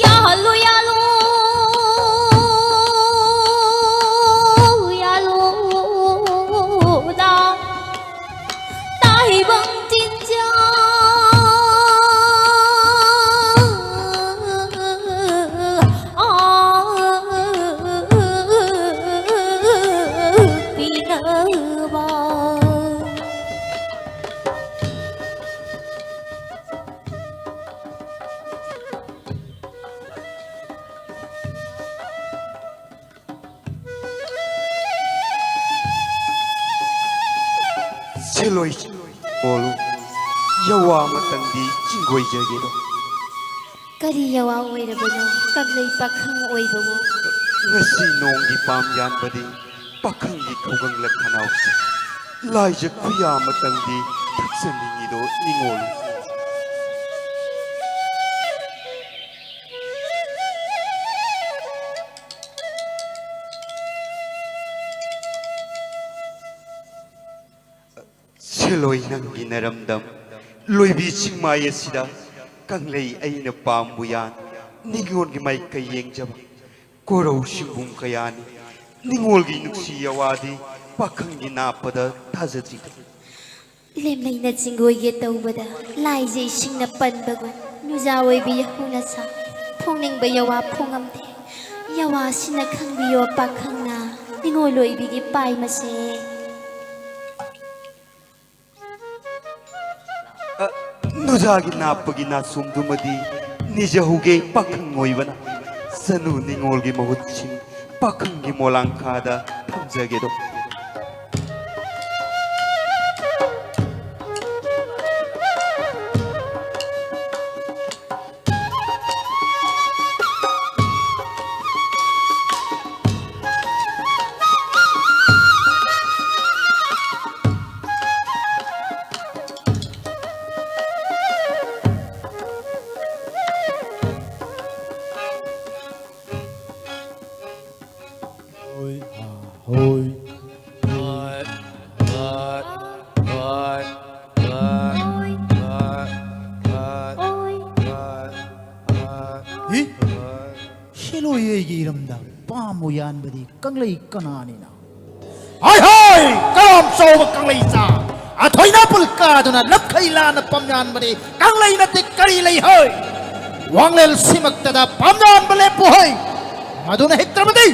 ꯌꯥꯍꯜꯂꯨ, ꯌꯥꯍꯜꯂꯨ, ꯌꯥꯍꯜꯂꯨ ꯂꯥꯎ꯫ ꯇꯥꯏꯕꯪ ꯆꯤꯟꯖꯥꯛ ꯄꯤꯅꯕ꯫ ꯁꯦꯂꯣꯏ, ꯀꯣꯜꯂꯨ꯫ ꯌꯥꯋꯥ ꯑꯃꯇꯪꯗꯤ ꯆꯤꯡꯒꯣꯏꯖꯒꯦꯗꯣ꯫ ꯀꯔꯤ ꯌꯥꯋꯥ ꯑꯣꯏꯔꯕꯅꯣ ꯀꯪꯂꯩ ꯄꯥꯈꯪ ꯑꯣꯏꯕꯕꯨ? ꯉꯁꯤ ꯅꯣꯡꯒꯤ ꯄꯥꯝ ꯌꯥꯟꯕꯗꯤ ꯄꯥꯈꯪꯒꯤ ꯈꯨꯒꯪꯂꯛ ꯈꯅꯥꯎꯁꯤ꯫ ꯂꯥꯏꯖ ꯈꯨꯌꯥ ꯑꯃꯇꯪꯗꯤ ꯊꯛꯆꯅꯤꯡꯉꯤꯗꯣ ꯅꯤꯡꯉꯣꯜꯂꯨ꯫ ꯁꯦꯂꯣꯏ ꯅꯪꯒꯤ ꯅꯔꯝꯗꯝ ꯂꯣꯏꯕꯤ ꯆꯤꯡꯃꯥꯏ ꯑꯁꯤꯗ ꯀꯪꯂꯩ ꯑꯩꯅ ꯄꯥꯝꯕꯨ ꯌꯥꯟ ꯅꯤꯉꯣꯜꯒꯤ ꯃꯥꯏꯀꯩ ꯌꯦꯡꯖꯕ ꯀꯣꯔꯧ ꯁꯤꯡꯕꯨꯡ ꯀꯌꯥꯅꯤ꯫ ꯅꯤꯉꯣꯜꯒꯤ ꯅꯨꯡꯁꯤ ꯌꯥꯋꯥꯗꯤ ꯄꯥꯈꯪꯒꯤ ꯅꯥꯞꯄꯗ ꯊꯥꯖꯗ꯭ꯔꯤ꯫ ꯂꯦꯝꯂꯩꯅ ꯆꯤꯡꯒꯣꯏꯒꯦ ꯇꯧꯕꯗ ꯂꯥꯏꯖ ꯏꯁꯤꯡꯅ ꯄꯟꯕꯒꯨꯝ ꯅꯨꯖꯥ ꯑꯣꯏꯕꯤ ꯌꯥꯍꯧꯅ ꯁꯥ ꯐꯣꯡꯅꯤꯡꯕ ꯌꯥꯋꯥ ꯐꯣꯡꯉꯝꯗꯦ꯫ ꯌꯥꯋꯥꯁꯤꯅ ꯈꯪꯕꯤꯌꯣ ꯄꯥꯈꯪꯅ ꯅꯤꯉꯣꯜ ꯑꯣꯏꯕꯤꯒꯤ ꯄꯥꯏꯃꯁꯦ꯫ ꯑ, ꯅꯨꯖꯥꯒꯤ ꯅꯥꯞꯄꯒꯤ ꯅꯥꯆꯣꯝꯗꯨꯃꯗꯤ ꯅꯤꯖꯍꯧꯒꯦ ꯄꯥꯈꯪ ꯑꯣꯏꯕꯅ꯫ ꯆꯅꯨ ꯅꯤꯉꯣꯜꯒꯤ ꯃꯍꯨꯠ ꯁꯤꯟ ꯄꯥꯈꯪꯒꯤ ꯃꯣꯂꯥꯡꯈꯥꯗ ꯊꯝꯖꯒꯦꯗꯣ꯫ ꯑꯩꯒꯤ ꯏꯔꯝꯗꯝ ꯄꯥꯝꯃꯨ ꯌꯥꯟꯕꯗꯤ ꯀꯪꯂꯩ ꯀꯅꯥꯅꯤꯅ? ꯍꯣꯏ ꯍꯣꯏ, ꯀꯔꯥꯝ ꯆꯥꯎꯕ ꯀꯪꯂꯩ ꯆꯥ, ꯑꯊꯣꯏꯅ ꯄꯨꯜ ꯀꯥꯗꯨꯅ ꯂꯝꯈꯩ ꯂꯥꯟꯅ ꯄꯥꯝ ꯌꯥꯟꯕꯗꯤ ꯀꯪꯂꯩ ꯅꯠꯇꯦ ꯀꯔꯤ ꯂꯩ ꯍꯣꯏ? ꯋꯥꯡꯂꯦꯟ ꯁꯤꯃꯛꯇꯗ ꯄꯥꯝ ꯌꯥꯟꯕ ꯂꯦꯞꯄꯨ ꯍꯣꯏ꯫ ꯃꯗꯨꯅ ꯍꯦꯛꯇ꯭ꯔꯕꯗꯤ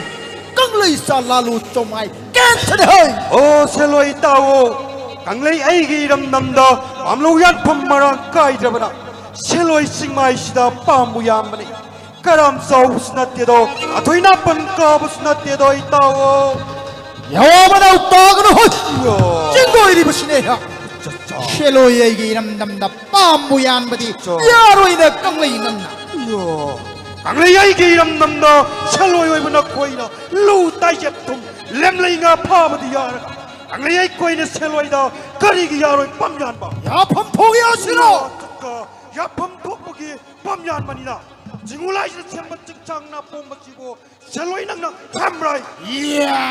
ꯀꯪꯂꯩ ꯆꯥ ꯂꯥꯂꯨ ꯆꯣꯃꯥꯏ ꯀꯦꯟꯊꯅꯤ ꯍꯣꯏ꯫ ꯑꯣ ꯁꯦꯂꯣꯏ ꯇꯥꯎꯑꯣ, ꯀꯪꯂꯩ ꯑꯩꯒꯤ ꯏꯔꯝꯗꯝꯗ ꯄꯥꯝꯂꯧ ꯌꯥꯟꯐꯝ ꯃꯔꯥꯡ ꯀꯥꯏꯗ꯭ꯔꯕꯅ ꯁꯦꯂꯣꯏ ꯆꯤꯡꯃꯥꯏꯁꯤꯗ ꯄꯥꯝꯕꯨ ꯌꯥꯝꯕꯅꯤ꯫ ꯀꯔꯥꯝ ꯆꯥꯎꯕꯁꯨ ꯅꯠꯇꯦꯗꯣ, ꯑꯊꯣꯏ ꯅꯥꯄꯟ ꯀꯥꯕꯁꯨ ꯅꯠꯇꯦꯗꯣ ꯏꯇꯥꯎꯑꯣ꯫ ꯌꯥꯋꯥ ꯃꯅꯥꯎ ꯇꯥꯒꯅꯨ ꯍꯣꯏ꯫ ꯌꯣ꯫ ꯆꯤꯡꯗꯣꯏꯔꯤꯕꯁꯤꯅꯦ ꯑꯩꯍꯥꯛ꯫ ꯆꯠ ꯆꯠ꯫ ꯁꯦꯂꯣꯏ ꯑꯩꯒꯤ ꯏꯔꯝꯗꯝꯗ ꯄꯥꯝꯕꯨ ꯌꯥꯟꯕꯗꯤ ꯆꯣ꯫ ꯌꯥꯔꯣꯏꯅ ꯀꯪꯂꯩ ꯅꯪꯅ꯫ ꯌꯣ꯫ ꯀꯪꯂꯩ ꯑꯩꯒꯤ ꯏꯔꯝꯗꯝꯗ ꯁꯦꯂꯣꯏ ꯑꯣꯏꯕ ꯅꯈꯣꯏꯅ ꯂꯧ ꯇꯥꯏꯖꯦꯞ ꯊꯨꯝ ꯂꯦꯝꯂꯩ ꯉꯥ ꯐꯥꯕꯗꯤ ꯌꯥꯔꯒ ꯀꯪꯂꯩ ꯑꯩꯈꯣꯏꯅ ꯁꯦꯂꯣꯏꯗ ꯀꯔꯤꯒꯤ ꯌꯥꯔꯣꯏ ꯄꯥꯝ ꯌꯥꯟꯕ? ꯌꯥꯐꯝ ꯊꯣꯛꯏ ꯑꯁꯤꯅ꯫ ꯆꯠꯀ ꯌꯥꯐꯝ ꯊꯣꯛꯄꯒꯤ ꯄꯥꯝ ꯌꯥꯟꯕꯅꯤꯅ ꯖꯤꯉꯨ ꯂꯥꯏꯁꯤꯅ ꯁꯦꯝꯕ ꯆꯤꯡꯁꯥꯡ ꯅꯥꯄꯣꯝꯕꯁꯤꯕꯨ ꯁꯦꯂꯣꯏ ꯅꯪꯅ ꯊꯝꯕ꯭ꯔꯥ? ꯌꯥ!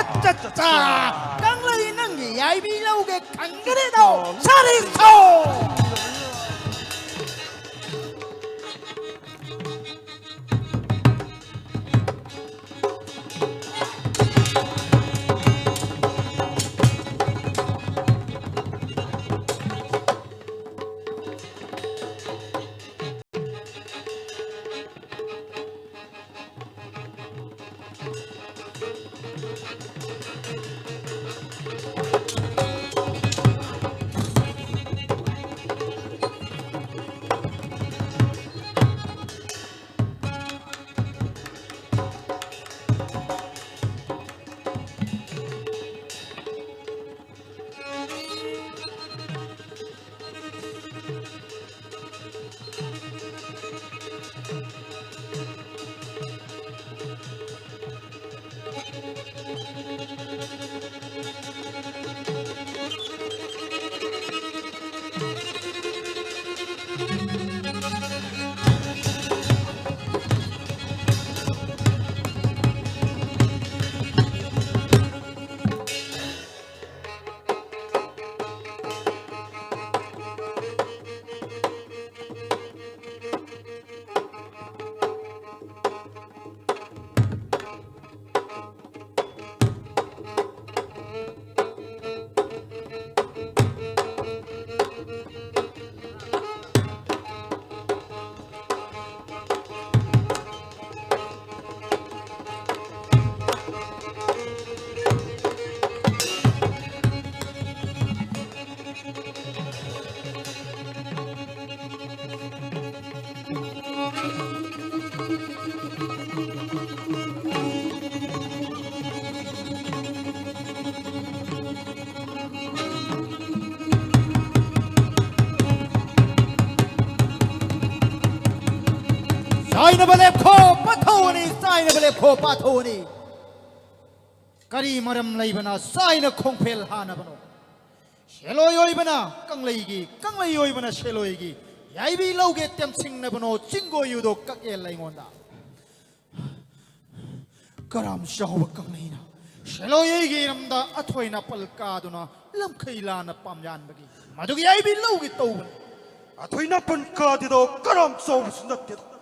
ꯑꯠꯆꯥ, ꯑꯠꯆꯥ! ꯀꯪꯂꯩ ꯅꯪꯒꯤ ꯌꯥꯏꯕꯤ ꯂꯧꯒꯦ ꯈꯪꯒꯅꯤꯗꯣ! ꯁꯥꯔꯤ ꯁꯣ! ꯆꯥꯏꯅꯕ ꯂꯦꯞꯈꯣ, ꯄꯥꯊꯧꯑꯅꯤ, ꯆꯥꯏꯅꯕ ꯂꯦꯞꯈꯣ, ꯄꯥꯊꯧꯑꯅꯤ꯫ ꯀꯔꯤ ꯃꯔꯝ ꯂꯩꯕꯅ ꯆꯥꯏꯅ ꯈꯣꯡꯐꯦꯜ ꯍꯥꯟꯅꯕꯅꯣ? ꯁꯦꯂꯣꯏ ꯑꯣꯏꯕꯅ ꯀꯪꯂꯩꯒꯤ, ꯀꯪꯂꯩ ꯑꯣꯏꯕꯅ ꯁꯦꯂꯣꯏꯒꯤ ꯌꯥꯏꯕꯤ ꯂꯧꯒꯦ ꯇꯦꯝꯁꯤꯡꯅꯕꯅꯣ, ꯆꯤꯡꯒꯣꯌꯨꯗꯣ ꯀꯛꯑꯦꯜ ꯑꯩꯉꯣꯟꯗ꯫ ꯀꯔꯥꯝ ꯆꯥꯎꯕ ꯀꯪꯂꯩꯅ ꯁꯦꯂꯣꯏ ꯑꯩꯒꯤ ꯏꯔꯝꯗ ꯑꯊꯣꯏ ꯅꯥꯄꯜ ꯀꯥꯗꯨꯅ ꯂꯝꯈꯩ ꯂꯥꯟꯅ ꯄꯥꯝꯌꯥꯟꯕꯒꯤ ꯃꯗꯨꯒꯤ ꯌꯥꯏꯕꯤ ꯂꯧꯒꯦ ꯇꯧꯕꯅꯤ꯫ ꯑꯊꯣꯏ ꯅꯥꯄꯜ ꯀꯥꯗꯦꯗꯣ ꯀꯔꯥꯝ ꯆꯥꯎꯕꯁꯨ ꯅꯠꯇꯦꯗꯣ꯫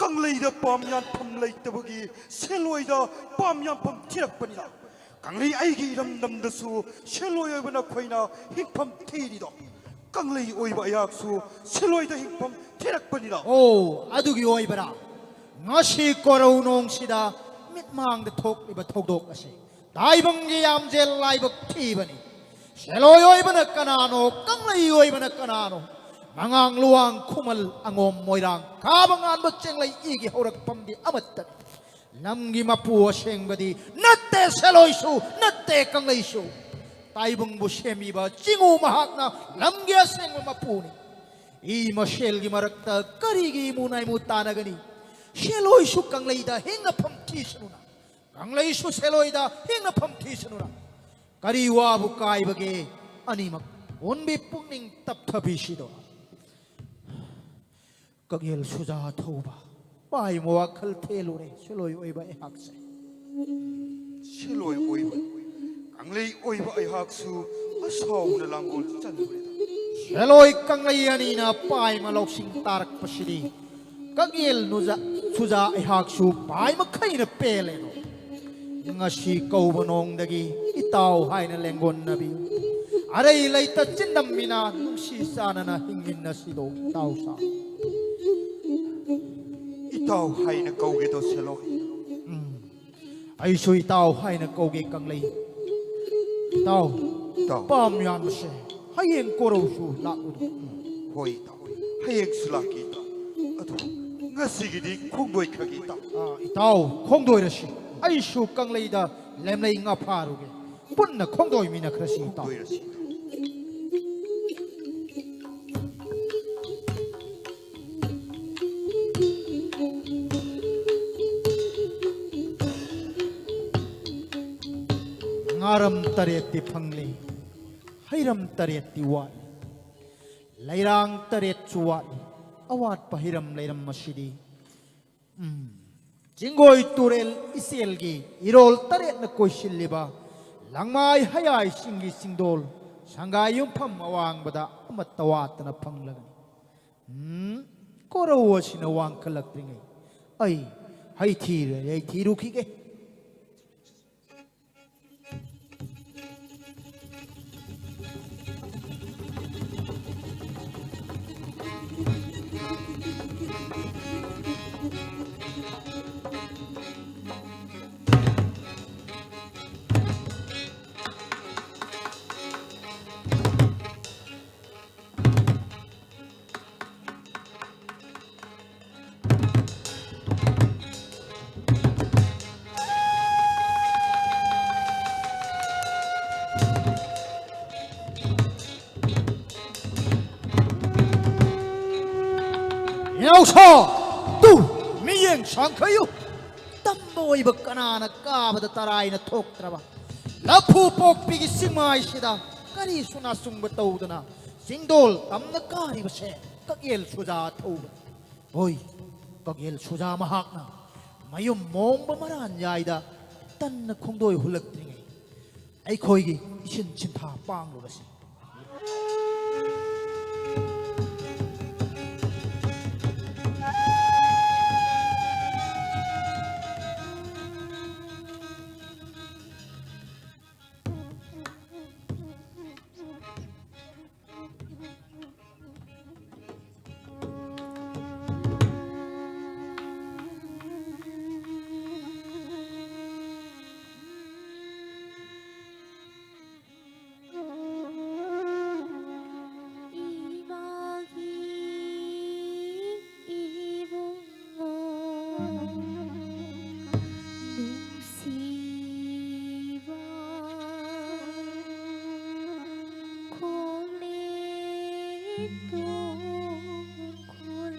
ꯀꯪꯂꯩꯗ ꯄꯥꯝ ꯌꯥꯟꯐꯝ ꯂꯩꯇꯕꯒꯤ ꯁꯦꯂꯣꯏꯗ ꯄꯥꯝ ꯌꯥꯟꯐꯝ ꯊꯤꯔꯛꯄꯅꯤꯗ꯫ ꯀꯪꯂꯩ ꯑꯩꯒꯤ ꯏꯔꯝꯗꯝꯗꯁꯨ ꯁꯦꯂꯣꯏ ꯑꯣꯏꯕꯅ ꯑꯩꯈꯣꯏꯅ ꯍꯤꯡꯐꯝ ꯊꯤꯔꯤꯗꯣ꯫ ꯀꯪꯂꯩ ꯑꯣꯏꯕ ꯑꯩꯍꯥꯛꯁꯨ ꯁꯦꯂꯣꯏꯗ ꯍꯤꯡꯐꯝ ꯊꯤꯔꯛꯄꯅꯤꯗ꯫ ꯑꯣ, ꯑꯗꯨꯒꯤ ꯑꯣꯏꯕꯔꯥ? ꯉꯁꯤ ꯀꯣꯔꯧ ꯅꯣꯡꯁꯤꯗ ꯃꯤꯠꯃꯥꯡꯗ ꯊꯣꯛꯂꯤꯕ ꯊꯧꯗꯣꯛ ꯑꯁꯤ ꯇꯥꯏꯕꯪꯒꯤ ꯌꯥꯝꯖꯦꯜ ꯂꯥꯏꯕꯛ ꯊꯤꯕꯅꯤ꯫ ꯁꯦꯂꯣꯏ ꯑꯣꯏꯕꯅ ꯀꯅꯥꯅꯣ? ꯀꯪꯂꯩ ꯑꯣꯏꯕꯅ ꯀꯅꯥꯅꯣ? ꯃꯉꯥꯡ ꯂꯨꯋꯥꯡ ꯈꯨꯃꯜ ꯑꯉꯣꯝ ꯃꯣꯏꯔꯥꯡ ꯀꯥꯕ ꯉꯥꯟꯕ ꯆꯦꯡꯂꯩ ꯏꯒꯤ ꯍꯧꯔꯛꯐꯝꯗꯤ ꯑꯃꯠꯇꯅꯤ꯫ ꯂꯝꯒꯤ ꯃꯄꯨ ꯑꯁꯦꯡꯕꯗꯤ ꯅꯠꯇꯦ ꯁꯦꯂꯣꯏꯁꯨ, ꯅꯠꯇꯦ ꯀꯪꯂꯩꯁꯨ꯫ ꯇꯥꯏꯕꯪꯕꯨ ꯁꯦꯝꯃꯤꯕ ꯆꯤꯉꯨ ꯃꯍꯥꯛꯅ ꯂꯝꯒꯤ ꯑꯁꯦꯡꯕ ꯃꯄꯨꯅꯤ꯫ ꯏ ꯃꯁꯦꯜꯒꯤ ꯃꯔꯛꯇ ꯀꯔꯤꯒꯤ ꯏꯃꯨ ꯅꯥꯏꯃꯨ ꯇꯥꯅꯒꯅꯤ? ꯁꯦꯂꯣꯏꯁꯨ ꯀꯪꯂꯩꯗ ꯍꯤꯡꯅꯐꯝ ꯊꯤꯁꯅꯨꯅ, ꯀꯪꯂꯩꯁꯨ ꯁꯦꯂꯣꯏꯗ ꯍꯤꯡꯅꯐꯝ ꯊꯤꯁꯅꯨꯅ꯫ ꯀꯔꯤ ꯋꯥꯕꯨ ꯀꯥꯏꯕꯒꯦ? ꯑꯅꯤꯃꯛ ꯄꯨꯟꯕꯤ ꯄꯨꯛꯅꯤꯡ ꯇꯞꯊꯕꯤꯁꯤꯗꯣ꯫ ꯀꯛꯌꯦꯜ ꯁꯨꯖꯥ ꯊꯧꯕ ꯄꯥꯏꯃ ꯋꯥꯈꯜ ꯊꯦꯜꯂꯨꯔꯦ ꯁꯦꯂꯣꯏ ꯑꯣꯏꯕ ꯑꯩꯍꯥꯛꯁꯦ꯫ ꯁꯦꯂꯣꯏ ꯑꯣꯏꯕ, ꯀꯪꯂꯩ ꯑꯣꯏꯕ ꯑꯩꯍꯥꯛꯁꯨ ꯑꯁꯥꯎꯕꯅ ꯂꯥꯡꯒꯣꯜ ꯆꯜꯂꯨꯔꯦꯗ꯫ ꯁꯦꯂꯣꯏ ꯀꯪꯂꯩ ꯑꯅꯤꯅ ꯄꯥꯏꯃ ꯂꯧꯁꯤꯡ ꯇꯥꯔꯛꯄꯁꯤꯗꯤ ꯀꯛꯌꯦꯜ ꯅꯨꯖꯥ-, ꯁꯨꯖꯥ ꯑꯩꯍꯥꯛꯁꯨ ꯄꯥꯏꯃꯈꯩꯅ ꯄꯦꯜꯂꯦꯗꯣ꯫ ꯉꯁꯤ ꯀꯧꯕ ꯅꯣꯡꯗꯒꯤ ꯏꯇꯥꯎ ꯍꯥꯏꯅ ꯂꯦꯡꯒꯣꯟꯅꯕꯤꯌꯨ꯫ ꯑꯔꯩ ꯂꯩꯇ ꯆꯤꯟꯗꯝꯃꯤꯅ ꯅꯨꯡꯁꯤ ꯆꯥꯟꯅꯅ ꯍꯤꯡꯃꯤꯟꯅꯁꯤꯗꯣ ꯏꯇꯥꯎ ꯁꯥ꯫ ꯏꯇꯥꯎ ꯍꯥꯏꯅ ꯀꯧꯒꯦꯗꯣ ꯁꯦꯂꯣꯏ꯫ ꯎꯝ꯫ ꯑꯩꯁꯨ ꯏꯇꯥꯎ ꯍꯥꯏꯅ ꯀꯧꯒꯦ ꯀꯪꯂꯩ꯫ ꯏꯇꯥꯎ, ꯏꯇꯥꯎ꯫ ꯄꯥꯝ ꯌꯥꯟꯕꯁꯦ ꯍꯌꯦꯡ ꯀꯣꯔꯧꯁꯨ ꯂꯥꯛꯎꯗꯣ꯫ ꯍꯣꯏ ꯏꯇꯥꯎ, ꯍꯌꯦꯡꯁꯨ ꯂꯥꯛꯀꯦ ꯏꯇꯥꯎ꯫ ꯑꯗꯨ ꯉꯁꯤꯒꯤꯗꯤ ꯈꯣꯡꯗꯣꯏꯈ꯭ꯔꯒꯦ ꯏꯇꯥꯎ꯫ ꯑꯥ, ꯏꯇꯥꯎ, ꯈꯣꯡꯗꯣꯏꯔꯁꯤ꯫ ꯑꯩꯁꯨ ꯀꯪꯂꯩꯗ ꯂꯦꯝꯂꯩ ꯉꯥ ꯐꯥꯔꯨꯒꯦ꯫ ꯄꯨꯟꯅ ꯈꯣꯡꯗꯣꯏꯃꯤꯟꯅꯈ꯭ꯔꯁꯤ ꯏꯇꯥꯎ꯫ ꯈꯣꯡꯗꯣꯏꯔꯁꯤ ꯏꯇꯥꯎ꯫ ꯑꯔꯝ ꯇꯔꯦꯠꯇꯤ ꯐꯪꯂꯦ, ꯍꯩꯔꯝ ꯇꯔꯦꯠꯇꯤ ꯋꯥꯠꯂꯤ, ꯂꯩꯔꯥꯡ ꯇꯔꯦꯠꯁꯨ ꯋꯥꯠꯂꯤ꯫ ꯑꯋꯥꯠꯄ ꯍꯩꯔꯝ ꯂꯩꯔꯝ ꯑꯁꯤꯗꯤ, ꯎꯝ, ꯆꯤꯡꯒꯣꯏ ꯇꯨꯔꯦꯜ ꯏꯆꯦꯜꯒꯤ ꯏꯔꯣꯜ ꯇꯔꯦꯠꯅ ꯀꯣꯏꯁꯤꯜꯂꯤꯕ ꯂꯪꯃꯥꯏ ꯍꯌꯥꯏꯁꯤꯡꯒꯤ ꯆꯤꯡꯗꯣꯜ ꯁꯪꯒꯥꯏ ꯌꯨꯝꯐꯝ ꯑꯋꯥꯡꯕꯗ ꯑꯃꯠꯇ ꯋꯥꯠꯇꯅ ꯐꯪꯂꯒꯅꯤ꯫ ꯎꯝ, ꯀꯣꯔꯧ ꯑꯁꯤꯅ ꯋꯥꯡꯈꯠꯂꯛꯇ꯭ꯔꯤꯉꯩ ꯑꯩ ꯍꯩ ꯊꯤꯔ-, ꯍꯩ ꯊꯤꯔꯨꯈꯤꯒꯦ꯫ ꯏꯅꯥꯎꯁꯥ, ꯇꯨ, ꯃꯤꯠꯌꯦꯡ ꯁꯥꯡꯈꯩꯌꯨ꯫ ꯇꯝꯕ ꯑꯣꯏꯕ ꯀꯅꯥꯅ ꯀꯥꯕꯗ ꯇꯔꯥꯏꯅ ꯊꯣꯛꯇ꯭ꯔꯕ ꯂꯐꯨ ꯄꯣꯛꯄꯤꯒꯤ ꯆꯤꯡꯃꯥꯏꯁꯤꯗ ꯀꯔꯤꯁꯨ ꯅꯥꯆꯨꯡꯕ ꯇꯧꯗꯅ ꯆꯤꯡꯗꯣꯜ ꯇꯝꯅ ꯀꯥꯔꯤꯕꯁꯦ ꯀꯛꯌꯦꯜ ꯁꯨꯖꯥ ꯊꯧꯕꯅꯤ꯫ ꯍꯣꯏ, ꯀꯛꯌꯦꯜ ꯁꯨꯖꯥ ꯃꯍꯥꯛꯅ ꯃꯌꯨꯝ ꯃꯣꯡꯕ ꯃꯔꯥꯟ ꯌꯥꯏꯗ ꯇꯟꯅ ꯈꯣꯡꯗꯣꯏ ꯍꯨꯜꯂꯛꯇ꯭ꯔꯤꯉꯩ ꯑꯩꯈꯣꯏꯒꯤ ꯏꯁꯤꯟ ꯁꯤꯟꯊꯥ ꯄꯥꯡꯂꯨꯔꯁꯤ꯫ ꯏꯃꯥꯒꯤ ꯏꯕꯨꯡꯉꯣ ꯅꯨꯡꯁꯤꯕ ꯈꯣꯂꯦꯇꯣꯡ ꯈꯨꯜ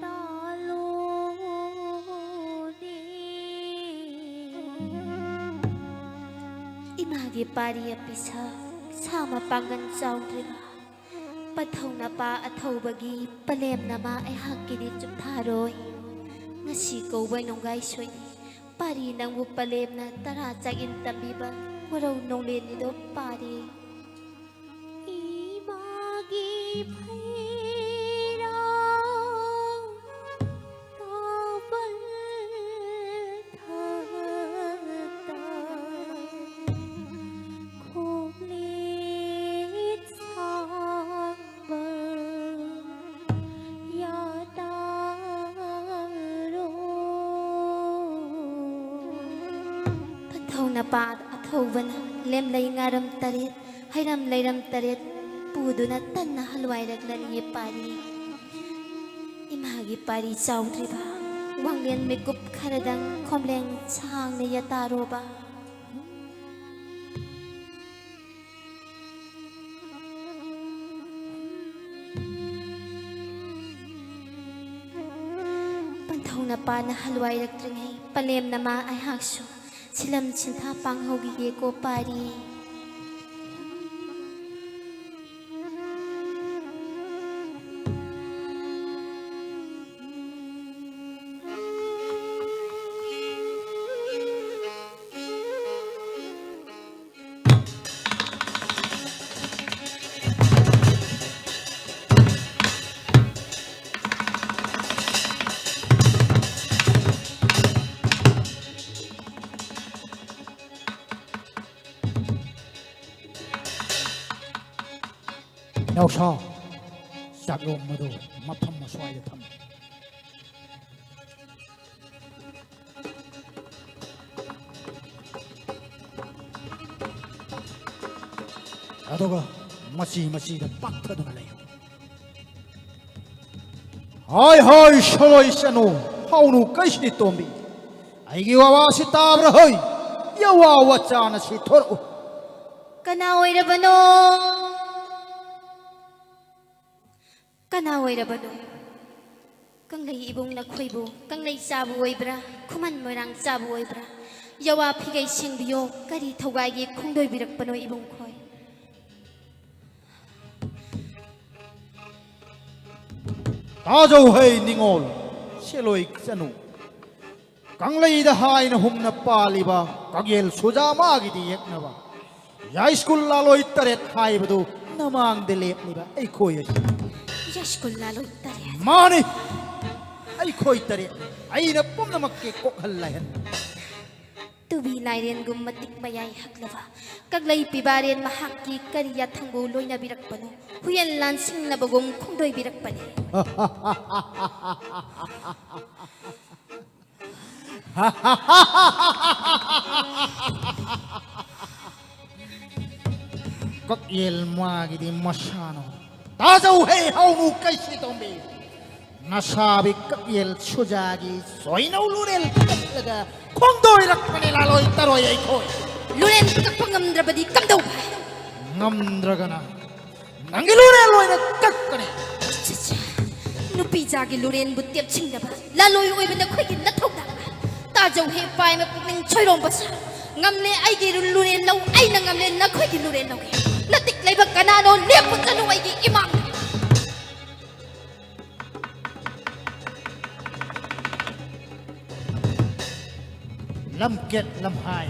ꯇꯥꯂꯣꯅꯦ꯫ ꯒꯤ ꯄꯥꯔꯤ ꯑꯄꯤꯁꯛ ꯁꯥ ꯃꯄꯥꯡꯒꯜ ꯆꯥꯎꯗ꯭ꯔꯤꯕ ꯄꯟꯊꯧꯅꯄꯥ ꯑꯊꯧꯕꯒꯤ ꯄꯂꯦꯝꯅꯃ ꯑꯩꯍꯥꯛꯀꯤꯗꯤ ꯆꯨꯞꯊꯥꯔꯣꯏ꯫ ꯉꯁꯤ ꯀꯧꯕ ꯅꯣꯡꯒꯥꯏ ꯁꯣꯏꯅꯤ ꯄꯥꯔꯤ ꯅꯪꯕꯨ ꯄꯂꯦꯝꯅ ꯇꯔꯥ ꯆꯥꯛꯌꯦꯟ ꯇꯝꯕꯤꯕ ꯃꯣꯔꯧ ꯅꯣꯡꯂꯦꯟꯅꯤꯗꯣ ꯄꯥꯔꯤ꯫ ꯏꯃꯥꯒꯤ ꯐꯩꯔꯥꯡ ꯇꯥꯕꯜ ꯊꯛꯇ ꯈꯣꯛꯂꯦꯠ ꯁꯥꯡꯕ ꯌꯥꯇꯥꯔꯣ꯫ ꯄꯟꯊꯧꯅꯄꯥ ꯑꯊꯧꯕꯅ ꯂꯦꯝꯂꯩ ꯉꯥꯔꯝ ꯇꯔꯦꯠ, ꯍꯩꯔꯝ ꯂꯩꯔꯝ ꯇꯔꯦꯠ ꯄꯨꯗꯨꯅ ꯇꯟꯅ ꯍꯜꯋꯥꯏꯔꯛꯂꯅꯤꯌꯦ ꯄꯥꯔꯤ꯫ ꯏꯃꯥꯒꯤ ꯄꯥꯔꯤ ꯆꯥꯎꯗ꯭ꯔꯤꯕ ꯋꯥꯡꯂꯦꯟ ꯃꯤꯀꯨꯞ ꯈꯔꯗꯪ ꯈꯣꯝꯂꯦꯡ ꯁꯥꯡꯅ ꯌꯥꯇꯥꯔꯣꯕ꯫ ꯄꯟꯊꯧꯅꯄꯥꯅ ꯍꯜꯋꯥꯏꯔꯛꯇ꯭ꯔꯤꯉꯩ ꯄꯂꯦꯝꯅꯃ ꯑꯩꯍꯥꯛꯁꯨ ꯁꯤꯂꯝ ꯁꯤꯟꯊꯥ ꯄꯥꯡꯍꯧꯈꯤꯒꯦꯀꯣ ꯄꯥꯔꯤ꯫ ꯏꯅꯥꯎꯁꯥ, ꯆꯥꯛꯂꯣꯝ ꯑꯗꯨ ꯃꯐꯝ ꯑꯁ꯭ꯋꯥꯏꯗ ꯊꯝꯃꯨ꯫ ꯑꯗꯨꯒ ꯃꯆꯤ ꯃꯆꯤꯗ ꯄꯥꯛꯊꯗꯨꯅ ꯂꯩꯌꯨ꯫ ꯍꯥꯏ ꯍꯥꯏ ꯁꯂꯣꯏ ꯆꯅꯨ, ꯍꯥꯎꯅꯨ ꯀꯩꯁꯤ ꯇꯣꯝꯕꯤ, ꯑꯩꯒꯤ ꯋꯥꯋꯥꯁꯤ ꯇꯥꯕ꯭ꯔꯥ ꯍꯩ? ꯌꯥꯋꯥ ꯋꯥꯆꯥꯅ ꯁꯤ ꯊꯣꯔꯛꯎ꯫ ꯀꯅꯥ ꯑꯣꯏꯔꯕꯅꯣ? ꯀꯅꯥ ꯑꯣꯏꯔꯕꯅꯣ? ꯀꯪꯂꯩ ꯏꯕꯨꯡ ꯅꯈꯣꯏꯕꯨ ꯀꯪꯂꯩ ꯆꯥꯕꯨ ꯑꯣꯏꯕ꯭ꯔꯥ, ꯈꯨꯃꯟ ꯃꯣꯏꯔꯥꯡ ꯆꯥꯕꯨ ꯑꯣꯏꯕ꯭ꯔꯥ? ꯌꯥꯋꯥ ꯐꯤꯒꯩ ꯁꯦꯡꯕꯤꯌꯣ, ꯀꯔꯤ ꯊꯧꯒꯥꯏꯒꯦ ꯈꯣꯡꯗꯣꯏꯕꯤꯔꯛꯄꯅꯣ ꯏꯕꯨꯡꯈꯣꯏ? ꯇꯥꯖꯧ ꯍꯩ ꯅꯤꯉꯣꯜ, ꯁꯦꯂꯣꯏ ꯆꯅꯨ, ꯀꯪꯂꯩꯗ ꯍꯥꯏꯅ ꯍꯨꯝꯅ ꯄꯥꯜꯂꯤꯕ ꯀꯛꯌꯦꯜ ꯁꯨꯖꯥ ꯃꯥꯒꯤꯗꯤ ꯌꯦꯛꯅꯕ ꯌꯥꯏꯁ꯭ꯀꯨꯜ ꯂꯥꯂꯣꯏ ꯇꯔꯦꯠ ꯍꯥꯏꯕꯗꯨ ꯅꯃꯥꯡꯗ ꯂꯦꯞꯂꯤꯕ ꯑꯩꯈꯣꯏ ꯑꯁꯤ꯫ ꯌꯥꯏꯁ꯭ꯀꯨꯜ ꯂꯥꯂꯣꯏ ꯇꯔꯦꯠ? ꯃꯥꯅꯤ, ꯑꯩꯈꯣꯏ ꯇꯔꯦꯠ꯫ ꯑꯩꯅ ꯄꯨꯝꯅꯃꯛꯀꯤ ꯀꯣꯛꯍꯜ ꯂꯥꯏꯍꯟ꯫ ꯇꯨꯕꯤ ꯂꯥꯏꯔꯦꯟꯒꯨꯝ ꯃꯇꯤꯛ ꯃꯌꯥꯏ ꯍꯛꯂꯕ ꯀꯛꯂꯩ ꯄꯤꯕꯥꯔꯦꯟ ꯃꯍꯥꯛꯀꯤ ꯀꯔꯤ ꯌꯥꯊꯪꯕꯨ ꯂꯣꯏꯅꯕꯤꯔꯛꯄꯅꯣ? ꯍꯨꯌꯦꯟ ꯂꯥꯟꯁꯤꯡꯅꯕꯒꯨꯝ ꯈꯣꯡꯗꯣꯏꯕꯤꯔꯛꯄꯅꯤ꯫ ꯀꯛꯌꯦꯜ ꯃꯥꯒꯤꯗꯤ ꯃꯁꯥꯅ꯫ ꯇꯥꯖꯧ ꯍꯦ ꯍꯥꯎꯅꯨ ꯀꯩꯁꯤ ꯇꯣꯝꯕꯤ꯫ ꯅꯁꯥꯕꯤ ꯀꯛꯌꯦꯜ ꯁꯨꯖꯥꯒꯤ ꯁꯣꯏꯅꯧ ꯂꯨꯔꯦꯜ ꯀꯛꯂꯒ ꯈꯣꯡꯗꯣꯏꯔꯛꯄꯅꯤ ꯂꯥꯂꯣꯏ ꯇꯔꯣꯏ ꯑꯩꯈꯣꯏ꯫ ꯂꯨꯔꯦꯜ ꯀꯛꯄ ꯉꯝꯗ꯭ꯔꯕꯗꯤ ꯀꯝꯗꯧꯕ? ꯉꯝꯗ꯭ꯔꯒꯅ ꯅꯪꯒꯤ ꯂꯨꯔꯦꯜ ꯑꯣꯏꯅ ꯀꯛꯀꯅꯤ꯫ ꯆꯠ, ꯆꯠ꯫ ꯅꯨꯄꯤꯖꯥꯒꯤ ꯂꯨꯔꯦꯟꯕꯨ ꯇꯦꯞꯁꯤꯟꯅꯕ ꯂꯥꯂꯣꯏ ꯑꯣꯏꯕ ꯅꯈꯣꯏꯒꯤ ꯅꯊꯧꯗꯥꯡ꯫ ꯇꯥꯖꯧ ꯍꯦ ꯄꯥꯏꯃ ꯄꯨꯛꯅꯤꯡ ꯁꯣꯏꯔꯣꯝꯕ ꯁꯥ꯫ ꯉꯝꯂꯦ ꯑꯩꯒꯤ ꯂꯨꯔꯦꯟ ꯂꯧ, ꯑꯩꯅ ꯉꯝꯂꯦ ꯅꯈꯣꯏꯒꯤ ꯂꯨꯔꯦꯟ ꯂꯧꯒꯦ꯫ ꯅꯇꯤꯛ ꯂꯩꯕ ꯀꯅꯥꯅꯣ? ꯂꯦꯞꯄꯨ ꯆꯠꯂꯨ ꯑꯩꯒꯤ ꯏꯃꯥꯡꯗ꯫ ꯂꯝꯀꯦꯠ ꯂꯝꯍꯥꯏ꯫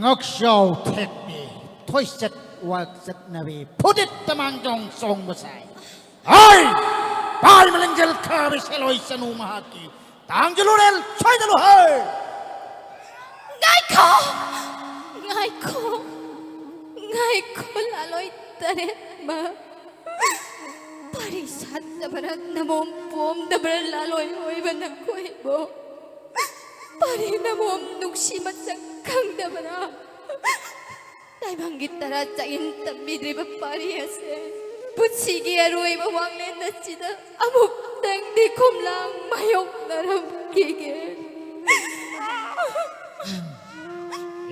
ꯉꯛꯆꯥꯎ ꯊꯦꯛꯄꯤ, ꯊꯣꯏꯆꯠ ꯋꯥꯆꯠꯅꯕꯤ, ꯐꯨꯗꯤꯠ ꯇꯃꯥꯡꯖꯣꯡ ꯆꯣꯡꯕ ꯁꯥꯏ꯫ ꯍꯩ! ꯄꯥꯏ ꯃꯂꯪꯖꯦꯜ ꯈꯥꯕꯤ ꯁꯦꯂꯣꯏ ꯆꯅꯨ ꯃꯍꯥꯛꯀꯤ ꯇꯥꯡꯖꯂꯨꯔꯦꯜ ꯁꯣꯏꯗꯂꯨ ꯍꯩ! ꯉꯥꯏꯈꯣ! ꯉꯥꯏꯈꯣ! ꯉꯥꯏꯈꯣ, ꯂꯥꯂꯣꯏ ꯇꯔꯦꯠꯃ꯫ ꯄꯥꯔꯤ ꯁꯥꯠꯇꯕꯔꯥ, ꯅꯃꯣꯝ ꯄꯣꯝꯗꯕꯔꯥ, ꯂꯥꯂꯣꯏ ꯑꯣꯏꯕ ꯅꯈꯣꯏꯕꯣ? ꯄꯥꯔꯤ ꯅꯃꯣꯝ ꯅꯨꯡꯁꯤ ꯃꯁꯛ ꯈꯪꯗꯕꯔꯥ? ꯇꯥꯏꯕꯪꯒꯤ ꯇꯔꯥ ꯆꯥꯌꯦꯟ ꯇꯝꯕꯤꯗ꯭ꯔꯤꯕ ꯄꯥꯔꯤ ꯑꯁꯦ ꯄꯨꯟꯁꯤꯒꯤ ꯑꯔꯣꯏꯕ ꯋꯥꯡꯂꯦꯟ ꯑꯁꯤꯗ ꯑꯃꯨꯛꯇꯪꯗꯤ ꯈꯣꯝꯂꯥꯡ ꯃꯥꯌꯣꯛꯅꯔꯝꯈꯤꯒꯦ꯫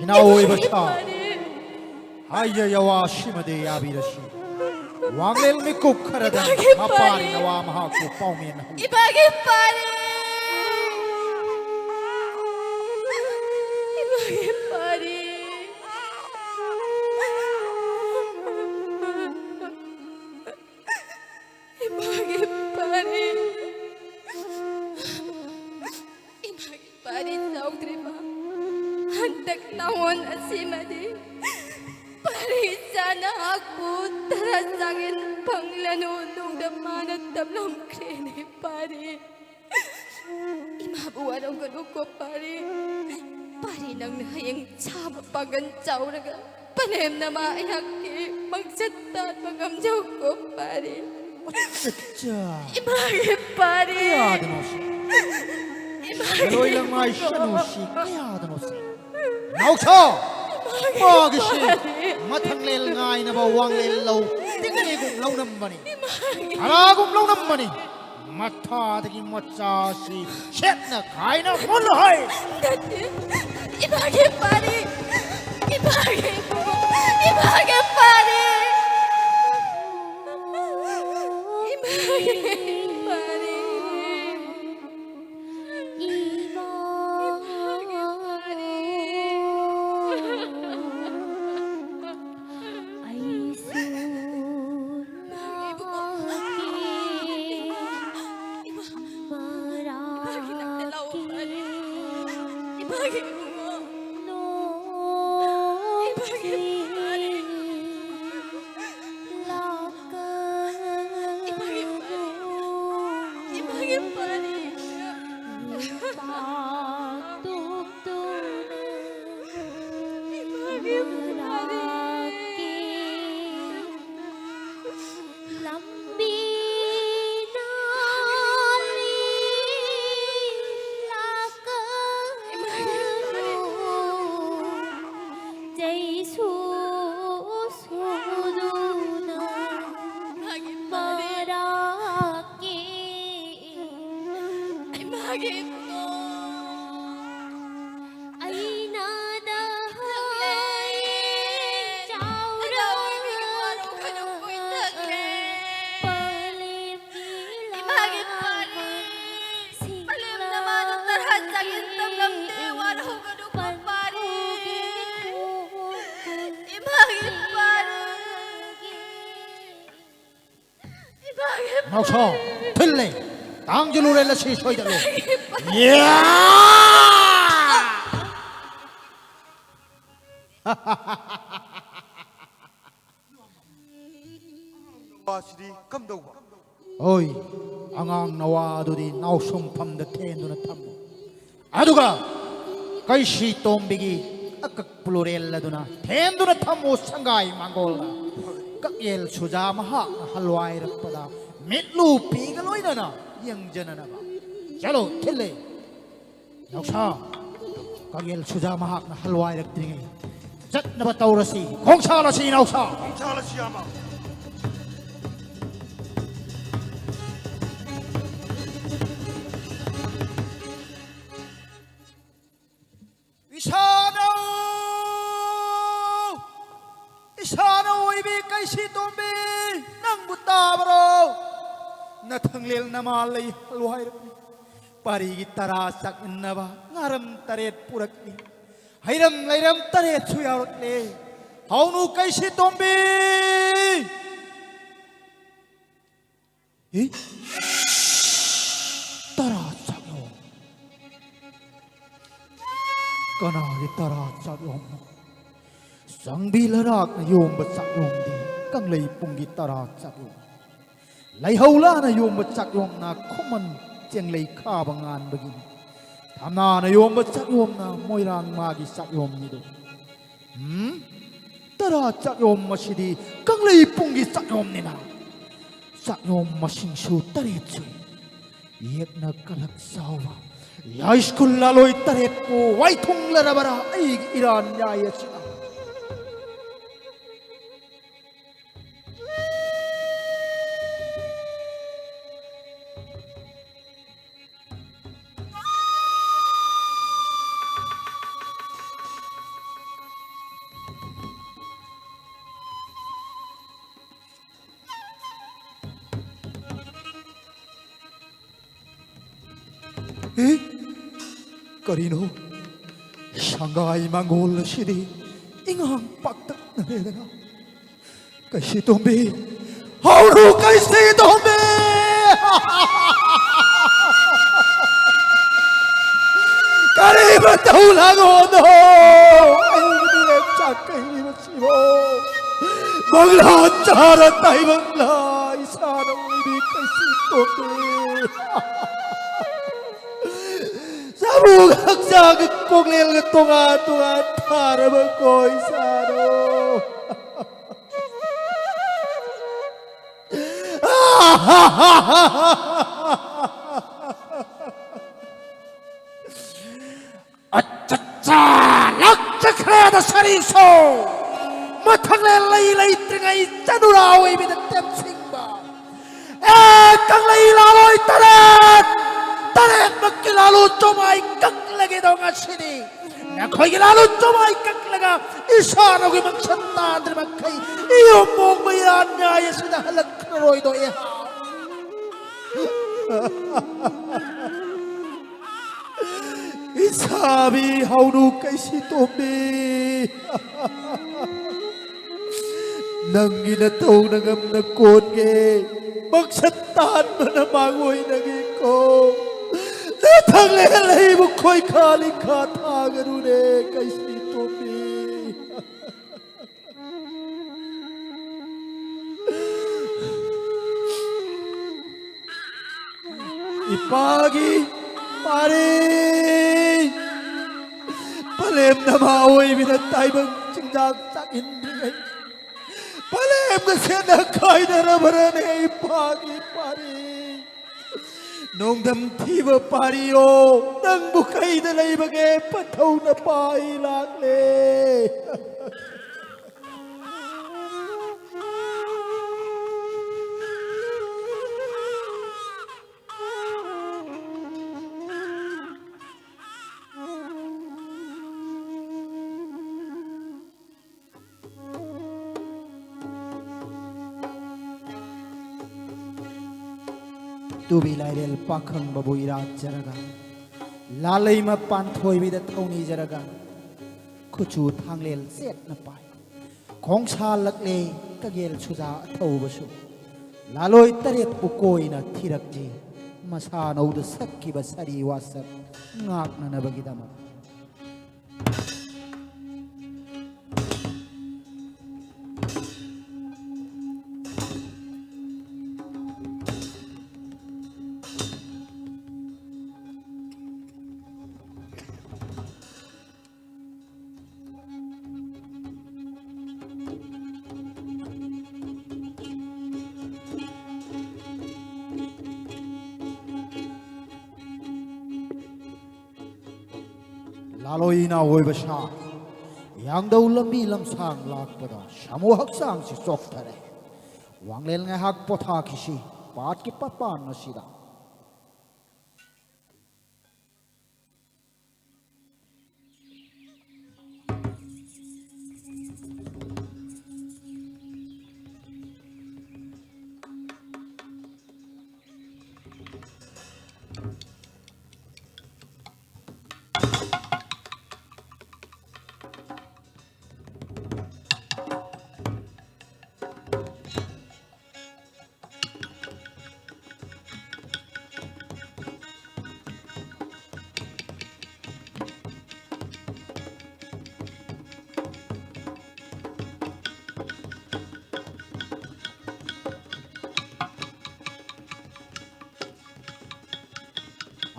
ꯏꯅꯥꯎ ꯑꯣꯏꯕ ꯁꯥ꯫ ꯄꯥꯔꯤ꯫ ꯍꯥꯏꯖ ꯌꯥꯋꯥ ꯁꯤꯃꯗꯤ ꯌꯥꯕꯤꯔꯁꯤ꯫ ꯋꯥꯡꯂꯦꯟ ꯃꯤꯀꯨꯞ ꯈꯔꯗꯪ ꯏꯃꯥꯒꯤ ꯃꯄꯥꯔꯤ ꯄꯥꯔꯤ꯫ ꯅꯋꯥ ꯃꯍꯥꯛꯄꯨ ꯄꯥꯎꯃꯦꯟ ꯍꯧꯏ꯫ ꯏꯃꯥꯒꯤ ꯄꯥꯔꯤ! ꯏꯃꯥꯒꯤ ꯄꯥꯔꯤ! ꯏꯃꯥꯒꯤ ꯄꯥꯔꯤ! ꯏꯃꯥꯒꯤ ꯄꯥꯔꯤ ꯆꯥꯎꯗ꯭ꯔꯤꯕ ꯍꯟꯗꯛ ꯅꯥꯋꯣꯟ ꯑꯁꯤꯃꯗꯤ ꯄꯥꯔꯤ ꯏꯆꯥ ꯅꯍꯥꯛꯄꯨ ꯇꯔꯥ ꯆꯥꯡꯌꯦꯟ ꯐꯪꯂꯅꯨ ꯅꯨꯡꯗ ꯃꯥꯅ ꯇꯝꯂꯝꯈ꯭ꯔꯦꯅꯦ ꯄꯥꯔꯤ꯫ ꯏꯃꯥꯕꯨ ꯋꯥꯔꯧꯒꯅꯨꯀꯣ ꯄꯥꯔꯤ꯫ ꯄꯥꯔꯤ ꯅꯪꯅ ꯍꯌꯦꯡ ꯁꯥꯕ ꯄꯥꯡꯒꯜ ꯆꯥꯎꯔꯒ ꯄꯂꯦꯝꯅ ꯃꯥ ꯑꯩꯍꯥꯛꯀꯤ ꯃꯪꯆꯠ ꯇꯥꯟꯕ ꯉꯝꯖꯧꯀꯣ ꯄꯥꯔꯤ꯫ ꯑꯠꯆꯥ꯫ ꯏꯃꯥꯒꯤ ꯄꯥꯔꯤ꯫ ꯀꯌꯥꯗꯅꯣ ꯁꯤ? ꯏꯃꯥꯒꯤ ꯂꯣꯏ ꯂꯪꯃꯥꯏ ꯏꯕꯨꯡꯉꯣ꯫ ꯁꯅꯨꯁꯤ ꯀꯌꯥꯗꯅꯣ ꯁꯤ? ꯅꯥꯎꯁꯥ! ꯏꯃꯥꯒꯤ ꯃꯥꯒꯤꯁꯤ ꯄꯥꯔꯤ꯫ ꯃꯊꯪꯂꯦꯜ ꯉꯥꯏꯅꯕ ꯋꯥꯡꯂꯦꯜ ꯂꯧ ꯇꯤꯡꯂꯤꯒꯨꯝ ꯂꯧꯅꯝꯕꯅꯤ꯫ ꯏꯃꯥꯒꯤ ꯍꯔꯥꯒꯨꯝ ꯂꯧꯅꯝꯕꯅꯤ꯫ ꯃꯊꯥꯗꯒꯤ ꯃꯆꯥꯁꯤ ꯁꯦꯠꯅ ꯈꯥꯏꯅ ꯃꯨꯜꯂꯨ ꯍꯥꯏ꯫ ꯅꯠꯇꯦ, ꯏꯃꯥꯒꯤ ꯄꯥꯔꯤ, ꯏꯃꯥꯒꯤ ꯏꯕꯨꯡꯉꯣ, ꯏꯃꯥꯒꯤ ꯄꯥꯔꯤ, ꯏꯃꯥꯒꯤ ꯄꯥꯔꯤ, ꯏꯃꯥꯒꯤ ꯄꯥꯔꯤ꯫ ꯑꯩꯁꯨ ꯅꯍꯥꯛꯀꯤ ꯏꯃꯥꯒꯤ ꯅꯥꯛꯇ ꯂꯥꯛꯑꯣ, ꯃꯔꯥꯛꯀꯤ ꯏꯃꯥꯒꯤ ꯏꯕꯨꯡꯉꯣ꯫ ꯅꯣꯡ ꯅꯥꯎꯁꯥ, ꯊꯤꯜꯂꯦ꯫ ꯇꯥꯡꯖꯤꯜꯂꯨꯔꯦ ꯂꯁꯤ ꯁꯣꯏꯗꯠꯂꯨ꯫ ꯌꯥ! ꯋꯥꯁꯤꯗꯤ ꯀꯝꯗꯧꯕ? ꯍꯣꯏ, ꯑꯉꯥꯡ ꯅꯋꯥ ꯑꯗꯨꯗꯤ ꯅꯥꯎꯁꯨꯝꯐꯝꯗ ꯊꯦꯟꯗꯨꯅ ꯊꯝꯃꯨ꯫ ꯑꯗꯨꯒ ꯀꯩꯁꯤ ꯇꯣꯝꯕꯤꯒꯤ ꯑꯀꯛꯄ ꯂꯨꯔꯦꯜ ꯑꯗꯨꯅ ꯊꯦꯟꯗꯨꯅ ꯊꯝꯃꯨ ꯁꯪꯒꯥꯏ ꯃꯥꯡꯒꯣꯜꯗ꯫ ꯀꯛꯌꯦꯜ ꯁꯨꯖꯥ ꯃꯍꯥꯛꯅ ꯍꯜꯋꯥꯏꯔꯛꯄꯗ ꯃꯤꯠꯂꯨ ꯄꯤꯒ ꯂꯣꯏꯅꯅ ꯌꯦꯡꯖꯅꯅꯕ꯫ ꯆꯠꯂꯣ, ꯊꯤꯜꯂꯦ꯫ ꯅꯥꯎꯁꯥ, ꯀꯛꯌꯦꯜ ꯁꯨꯖꯥ ꯃꯍꯥꯛꯅ ꯍꯜꯋꯥꯏꯔꯛꯇ꯭ꯔꯤꯉꯩ ꯆꯠꯅꯕ ꯇꯧꯔꯁꯤ꯫ ꯈꯣꯡꯁꯥꯜꯂꯁꯤ ꯅꯥꯎꯁꯥ꯫ ꯈꯣꯡꯁꯥꯜꯂꯁꯤ ꯌꯥꯝꯕ꯫ ꯏꯁꯥꯅꯧ! ꯏꯁꯥꯅꯧ ꯑꯣꯏꯕꯤ ꯀꯩꯁꯤ ꯇꯣꯝꯕꯤ! ꯅꯪꯕꯨ ꯇꯥꯕ꯭ꯔꯣ? ꯅꯊꯪꯂꯦꯜ ꯅꯃꯥ ꯂꯩ ꯍꯜꯋꯥꯏꯔꯛꯂꯤ꯫ ꯄꯥꯔꯤꯒꯤ ꯇꯔꯥ ꯆꯥꯛꯃꯤꯟꯅꯕ ꯉꯥꯔꯝ ꯇꯔꯦꯠ ꯄꯨꯔꯛꯂꯤ꯫ ꯍꯩꯔꯝ ꯂꯩꯔꯝ ꯇꯔꯦꯠꯁꯨ ꯌꯥꯎꯔꯛꯂꯦ꯫ ꯍꯥꯎꯅꯨ ꯀꯩꯁꯤ ꯇꯣꯝꯕꯤ! ꯏ? ꯇꯔꯥ ꯆꯥꯛꯌꯣꯝ꯫ ꯀꯅꯥꯒꯤ ꯇꯔꯥ ꯆꯥꯛꯌꯣꯝꯅꯣ? ꯆꯥꯡꯕꯤ ꯂꯔꯥꯛꯅ ꯌꯣꯝꯕ ꯆꯥꯛꯌꯣꯝꯗꯤ ꯀꯪꯂꯩ ꯄꯨꯡꯒꯤ ꯇꯔꯥ ꯆꯥꯛꯌꯣꯝ꯫ ꯂꯩꯍꯧꯂꯥꯅ ꯌꯣꯝꯕ ꯆꯥꯛꯌꯣꯝꯅ ꯈꯨꯃꯟ ꯆꯦꯡꯂꯩ ꯈꯥꯕ ꯉꯥꯟꯕꯒꯤꯅꯤ꯫ ꯊꯝꯅꯥꯅ ꯌꯣꯝꯕ ꯆꯥꯛꯌꯣꯝꯅ ꯃꯣꯏꯔꯥꯡ ꯃꯥꯒꯤ ꯆꯥꯛꯌꯣꯝꯅꯤꯗꯣ꯫ ꯎꯝ? ꯇꯔꯥ ꯆꯥꯛꯌꯣꯝ ꯑꯁꯤꯗꯤ ꯀꯪꯂꯩ ꯄꯨꯡꯒꯤ ꯆꯥꯛꯌꯣꯝꯅꯤꯅ꯫ ꯆꯥꯛꯌꯣꯝ ꯃꯁꯤꯡꯁꯨ ꯇꯔꯦꯠ ꯁꯨꯏ꯫ ꯌꯦꯛꯅ ꯀꯂꯛ ꯆꯥꯎꯕ ꯌꯥꯏꯁ꯭ꯀꯨꯜ ꯂꯥꯂꯣꯏ ꯇꯔꯦꯠꯄꯨ ꯋꯥꯏꯊꯨꯡꯂꯔꯕꯔꯥ ꯑꯩꯒꯤ ꯏꯔꯥꯟ ꯌꯥꯏ ꯑꯁꯤꯅ? ꯑꯦ? ꯀꯔꯤꯅꯣ? ꯁꯪꯒꯥꯏ ꯃꯪꯒꯣꯜ ꯑꯁꯤꯗꯤ ꯏꯉꯥꯡ ꯄꯥꯛꯇꯛꯅꯔꯦꯗꯅ꯫ ꯀꯩꯁꯤ ꯇꯣꯝꯕꯤ! ꯍꯧꯔꯨ ꯀꯩꯁꯤ ꯇꯣꯝꯕꯤ! ꯀꯔꯤ ꯃꯇꯧ ꯂꯥꯡꯉꯣꯅꯣ? ꯑꯩꯒꯤ ꯃꯤꯔꯦꯞ ꯆꯥꯛ ꯀꯩꯔꯤꯕ ꯁꯤꯕꯣ? ꯃꯪꯂꯥ ꯆꯥꯔ ꯇꯥꯏꯕꯪꯂꯥ ꯏꯁꯥꯅ ꯑꯣꯏꯕꯤ ꯀꯩꯁꯤ ꯇꯣꯝꯕꯤ꯫ ꯁꯥꯃꯨꯒ ꯍꯛꯆꯥꯡꯒ ꯀꯣꯛꯂꯦꯜꯒ ꯇꯣꯉꯥꯟ ꯇꯣꯉꯥꯟ ꯊꯥꯔꯕ ꯀꯣ ꯏꯁꯥꯅꯣ꯫ ꯑꯆꯠꯆꯥ! ꯂꯥꯛꯆꯈ꯭ꯔꯦꯗ ꯁꯔꯤꯁꯣ! ꯃꯊꯪꯂꯦ ꯂꯩ ꯂꯩꯇ꯭ꯔꯤꯉꯩ ꯆꯅꯨꯔꯥ ꯑꯣꯏꯕꯤꯗ ꯇꯦꯝꯁꯤꯡꯕ! ꯑꯦ, ꯀꯪꯂꯩ ꯂꯥꯂꯣꯏ ꯇꯔꯦꯠ! ꯇꯔꯦꯠꯃꯛꯀꯤ ꯂꯥꯂꯨ ꯆꯣꯃꯥꯏ ꯀꯛꯂꯒꯦꯗꯣ ꯉꯁꯤꯗꯤ! ꯅꯈꯣꯏꯒꯤ ꯂꯥꯂꯨ ꯆꯣꯃꯥꯏ ꯀꯛꯂꯒ ꯏꯁꯥꯅꯒꯤ ꯃꯪꯁꯟ ꯇꯥꯗ꯭ꯔꯤ ꯃꯈꯩ ꯏꯌꯣꯝ ꯃꯣꯡꯕ ꯏꯔꯥꯟ ꯅ꯭ꯌꯥꯏ ꯑꯁꯤꯗ ꯍꯜꯂꯛꯈ꯭ꯔꯔꯣꯏꯗꯣ ꯑꯦꯍꯥ! ꯏꯁꯥꯕꯤ ꯍꯧꯅꯨ ꯀꯩꯁꯤ ꯇꯣꯝꯕꯤ꯫ ꯅꯪꯒꯤ ꯅꯇꯧꯅ ꯉꯝꯅ ꯀꯣꯟꯒꯦ꯫ ꯃꯛꯁꯠ ꯇꯥꯟꯕꯅ ꯃꯥꯡꯑꯣꯏꯅꯒꯦꯀꯣ꯫ ꯅꯊꯪꯂꯦ ꯂꯩꯕꯨ ꯈꯣꯏ ꯈꯥꯂꯤ ꯈꯥ ꯊꯥꯒꯅꯨꯅꯦ ꯀꯩꯁꯤ ꯇꯣꯝꯕꯤ꯫ ꯏꯄꯥꯒꯤ ꯄꯥꯔꯤ ꯄꯂꯦꯝ ꯅꯃꯥ ꯑꯣꯏꯕꯤꯅ ꯇꯥꯏꯕꯪ ꯆꯤꯟꯖꯥꯛ ꯆꯥꯛ ꯏꯟꯗ꯭ꯔꯤꯉꯩ ꯄꯂꯦꯝꯒ ꯁꯦꯟꯅ ꯈꯥꯏꯅꯔꯕꯔꯅꯦ ꯏꯄꯥꯒꯤ ꯄꯥꯔꯤ꯫ ꯅꯣꯡꯗꯝ ꯊꯤꯕ ꯄꯥꯔꯤꯌꯣ, ꯅꯪꯕꯨ ꯀꯩꯗ ꯂꯩꯕꯒꯦ ꯄꯟꯊꯧꯅ ꯄꯥꯏ ꯂꯥꯛꯂꯦ꯫ ꯇꯨꯕꯤ ꯂꯥꯏꯔꯦꯜ ꯄꯥꯈꯪꯕꯕꯨ ꯏꯔꯥꯠꯆꯔꯒ, ꯂꯥꯂꯩꯃ ꯄꯥꯟꯊꯣꯏꯕꯤꯗ ꯊꯧꯅꯤꯖꯔꯒ, ꯈꯨꯠꯁꯨ ꯊꯥꯡꯂꯦꯜ ꯆꯦꯠꯅ ꯄꯥꯏ꯫ ꯈꯣꯡꯁꯥꯜꯂꯛꯂꯦ ꯀꯒꯦꯜ ꯁꯨꯖꯥ ꯑꯊꯧꯕꯁꯨ꯫ ꯂꯥꯂꯣꯏ ꯇꯔꯦꯠꯄꯨ ꯀꯣꯏꯅ ꯊꯤꯔꯛꯂꯤ꯫ ꯃꯁꯥꯅꯧꯗ ꯁꯛꯈꯤꯕ ꯁꯥꯔꯤ ꯋꯥꯁꯛ ꯉꯥꯛꯅꯅꯕꯒꯤꯗꯃꯛ꯫ ꯂꯥꯂꯣꯏꯅ ꯑꯣꯏꯕ ꯁꯥ ꯌꯥꯡꯗꯧ ꯂꯝꯕꯤ ꯂꯝꯁꯥꯡ ꯂꯥꯛꯄꯗ ꯁꯥꯃꯨ ꯍꯛꯆꯥꯡꯁꯤ ꯆꯣꯛꯊꯔꯦ꯫ ꯋꯥꯡꯂꯦꯟ ꯉꯥꯏꯍꯥꯛ ꯄꯣꯊꯥꯈꯤꯁꯤ ꯄꯥꯠꯀꯤ ꯄꯥꯠꯄꯥꯟ ꯑꯁꯤꯗ꯫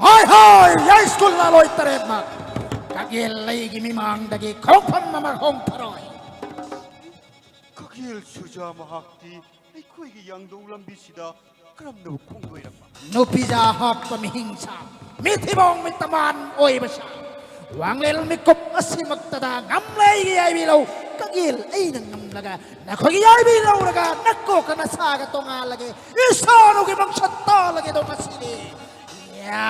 ꯍꯣꯏ, ꯍꯣꯏ, ꯌꯥꯏꯁ꯭ꯀꯨꯜ ꯂꯥꯂꯣꯏ ꯇꯔꯦꯠꯃꯛ, ꯀꯒꯦꯜ ꯂꯩꯒꯤ ꯃꯤꯃꯥꯡꯗꯒꯤ ꯈꯣꯡꯐꯝ ꯑꯃ ꯍꯣꯡꯊꯔꯣꯏ꯫ ꯀꯒꯦꯜ ꯁꯨꯖꯥ ꯃꯍꯥꯛꯇꯤ ꯑꯩꯈꯣꯏꯒꯤ ꯌꯥꯡꯗꯧ ꯂꯝꯕꯤꯁꯤꯗ ꯀꯔꯝꯅ ꯈꯣꯡꯗꯣꯏꯔꯝꯕ? ꯅꯨꯄꯤꯖꯥ ꯍꯥꯠꯄ ꯃꯤꯍꯤꯡꯁꯥ, ꯃꯤꯊꯤꯕꯣꯡ ꯃꯤꯇꯃꯥꯟ ꯑꯣꯏꯕ ꯁꯥ, ꯋꯥꯡꯂꯦꯟ ꯃꯤꯀꯨꯞ ꯑꯁꯤꯃꯛꯇꯗ ꯉꯝꯂꯩꯒꯤ ꯌꯥꯏꯕꯤ ꯂꯧ꯫ ꯀꯒꯦꯜ ꯑꯩꯅ ꯉꯝꯂꯒ ꯅꯈꯣꯏꯒꯤ ꯌꯥꯏꯕꯤ ꯂꯧꯔꯒ ꯅꯀꯣꯛꯀ ꯅꯁꯥꯒ ꯇꯣꯉꯥꯜꯂꯒꯦ, ꯏꯁꯥꯅꯨꯒꯤ ꯃꯪꯁꯠ ꯇꯥꯜꯂꯒꯦ ꯑꯗꯣ ꯉꯁꯤꯗꯤ꯫ ꯌꯥ!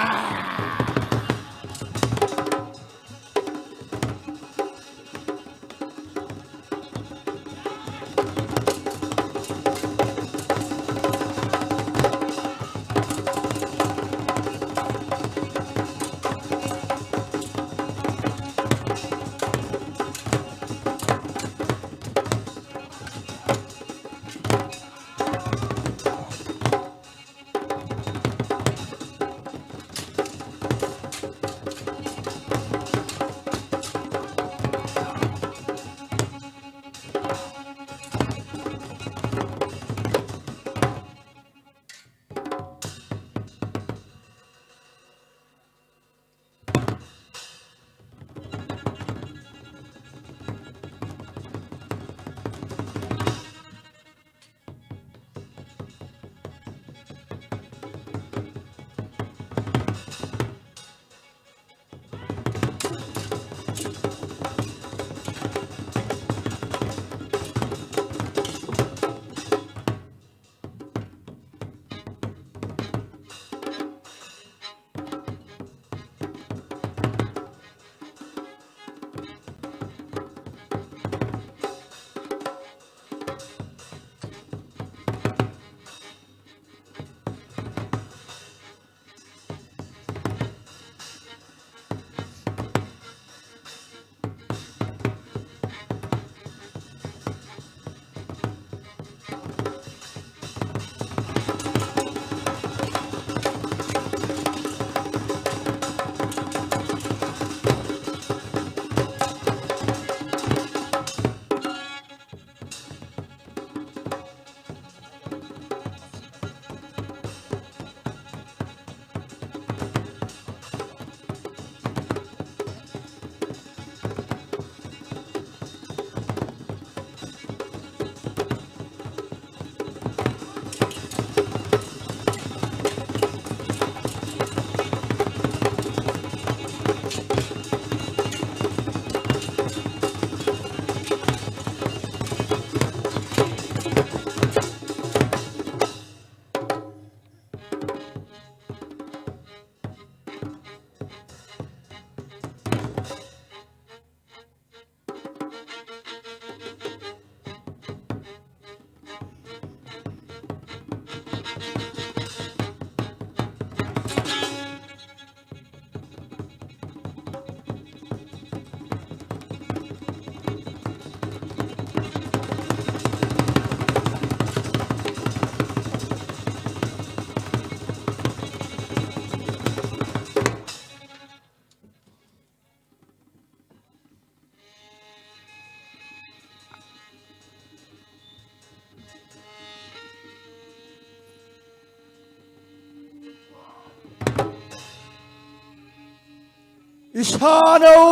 ꯏꯁꯥꯅꯧ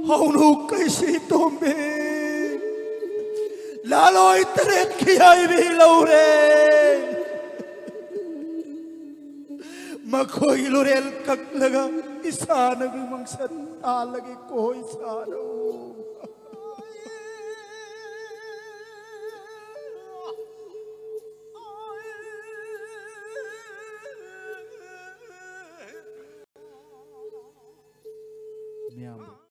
ꯍꯧꯅꯨ ꯀꯩꯁꯤ ꯇꯣꯝꯕꯤ ꯂꯥꯂꯣꯏ ꯇꯔꯦꯠꯀꯤ ꯍꯥꯏꯕꯤ ꯂꯧꯔꯦ꯫ ꯃꯈꯣꯏ ꯂꯨꯔꯦꯜ ꯀꯛꯂꯒ ꯏꯁꯥꯅꯒꯤ ꯃꯪꯁꯟ ꯇꯥꯜꯂꯒꯦ ꯀꯣꯏ ꯁꯥꯅꯧ꯫ ꯃꯌꯥꯝ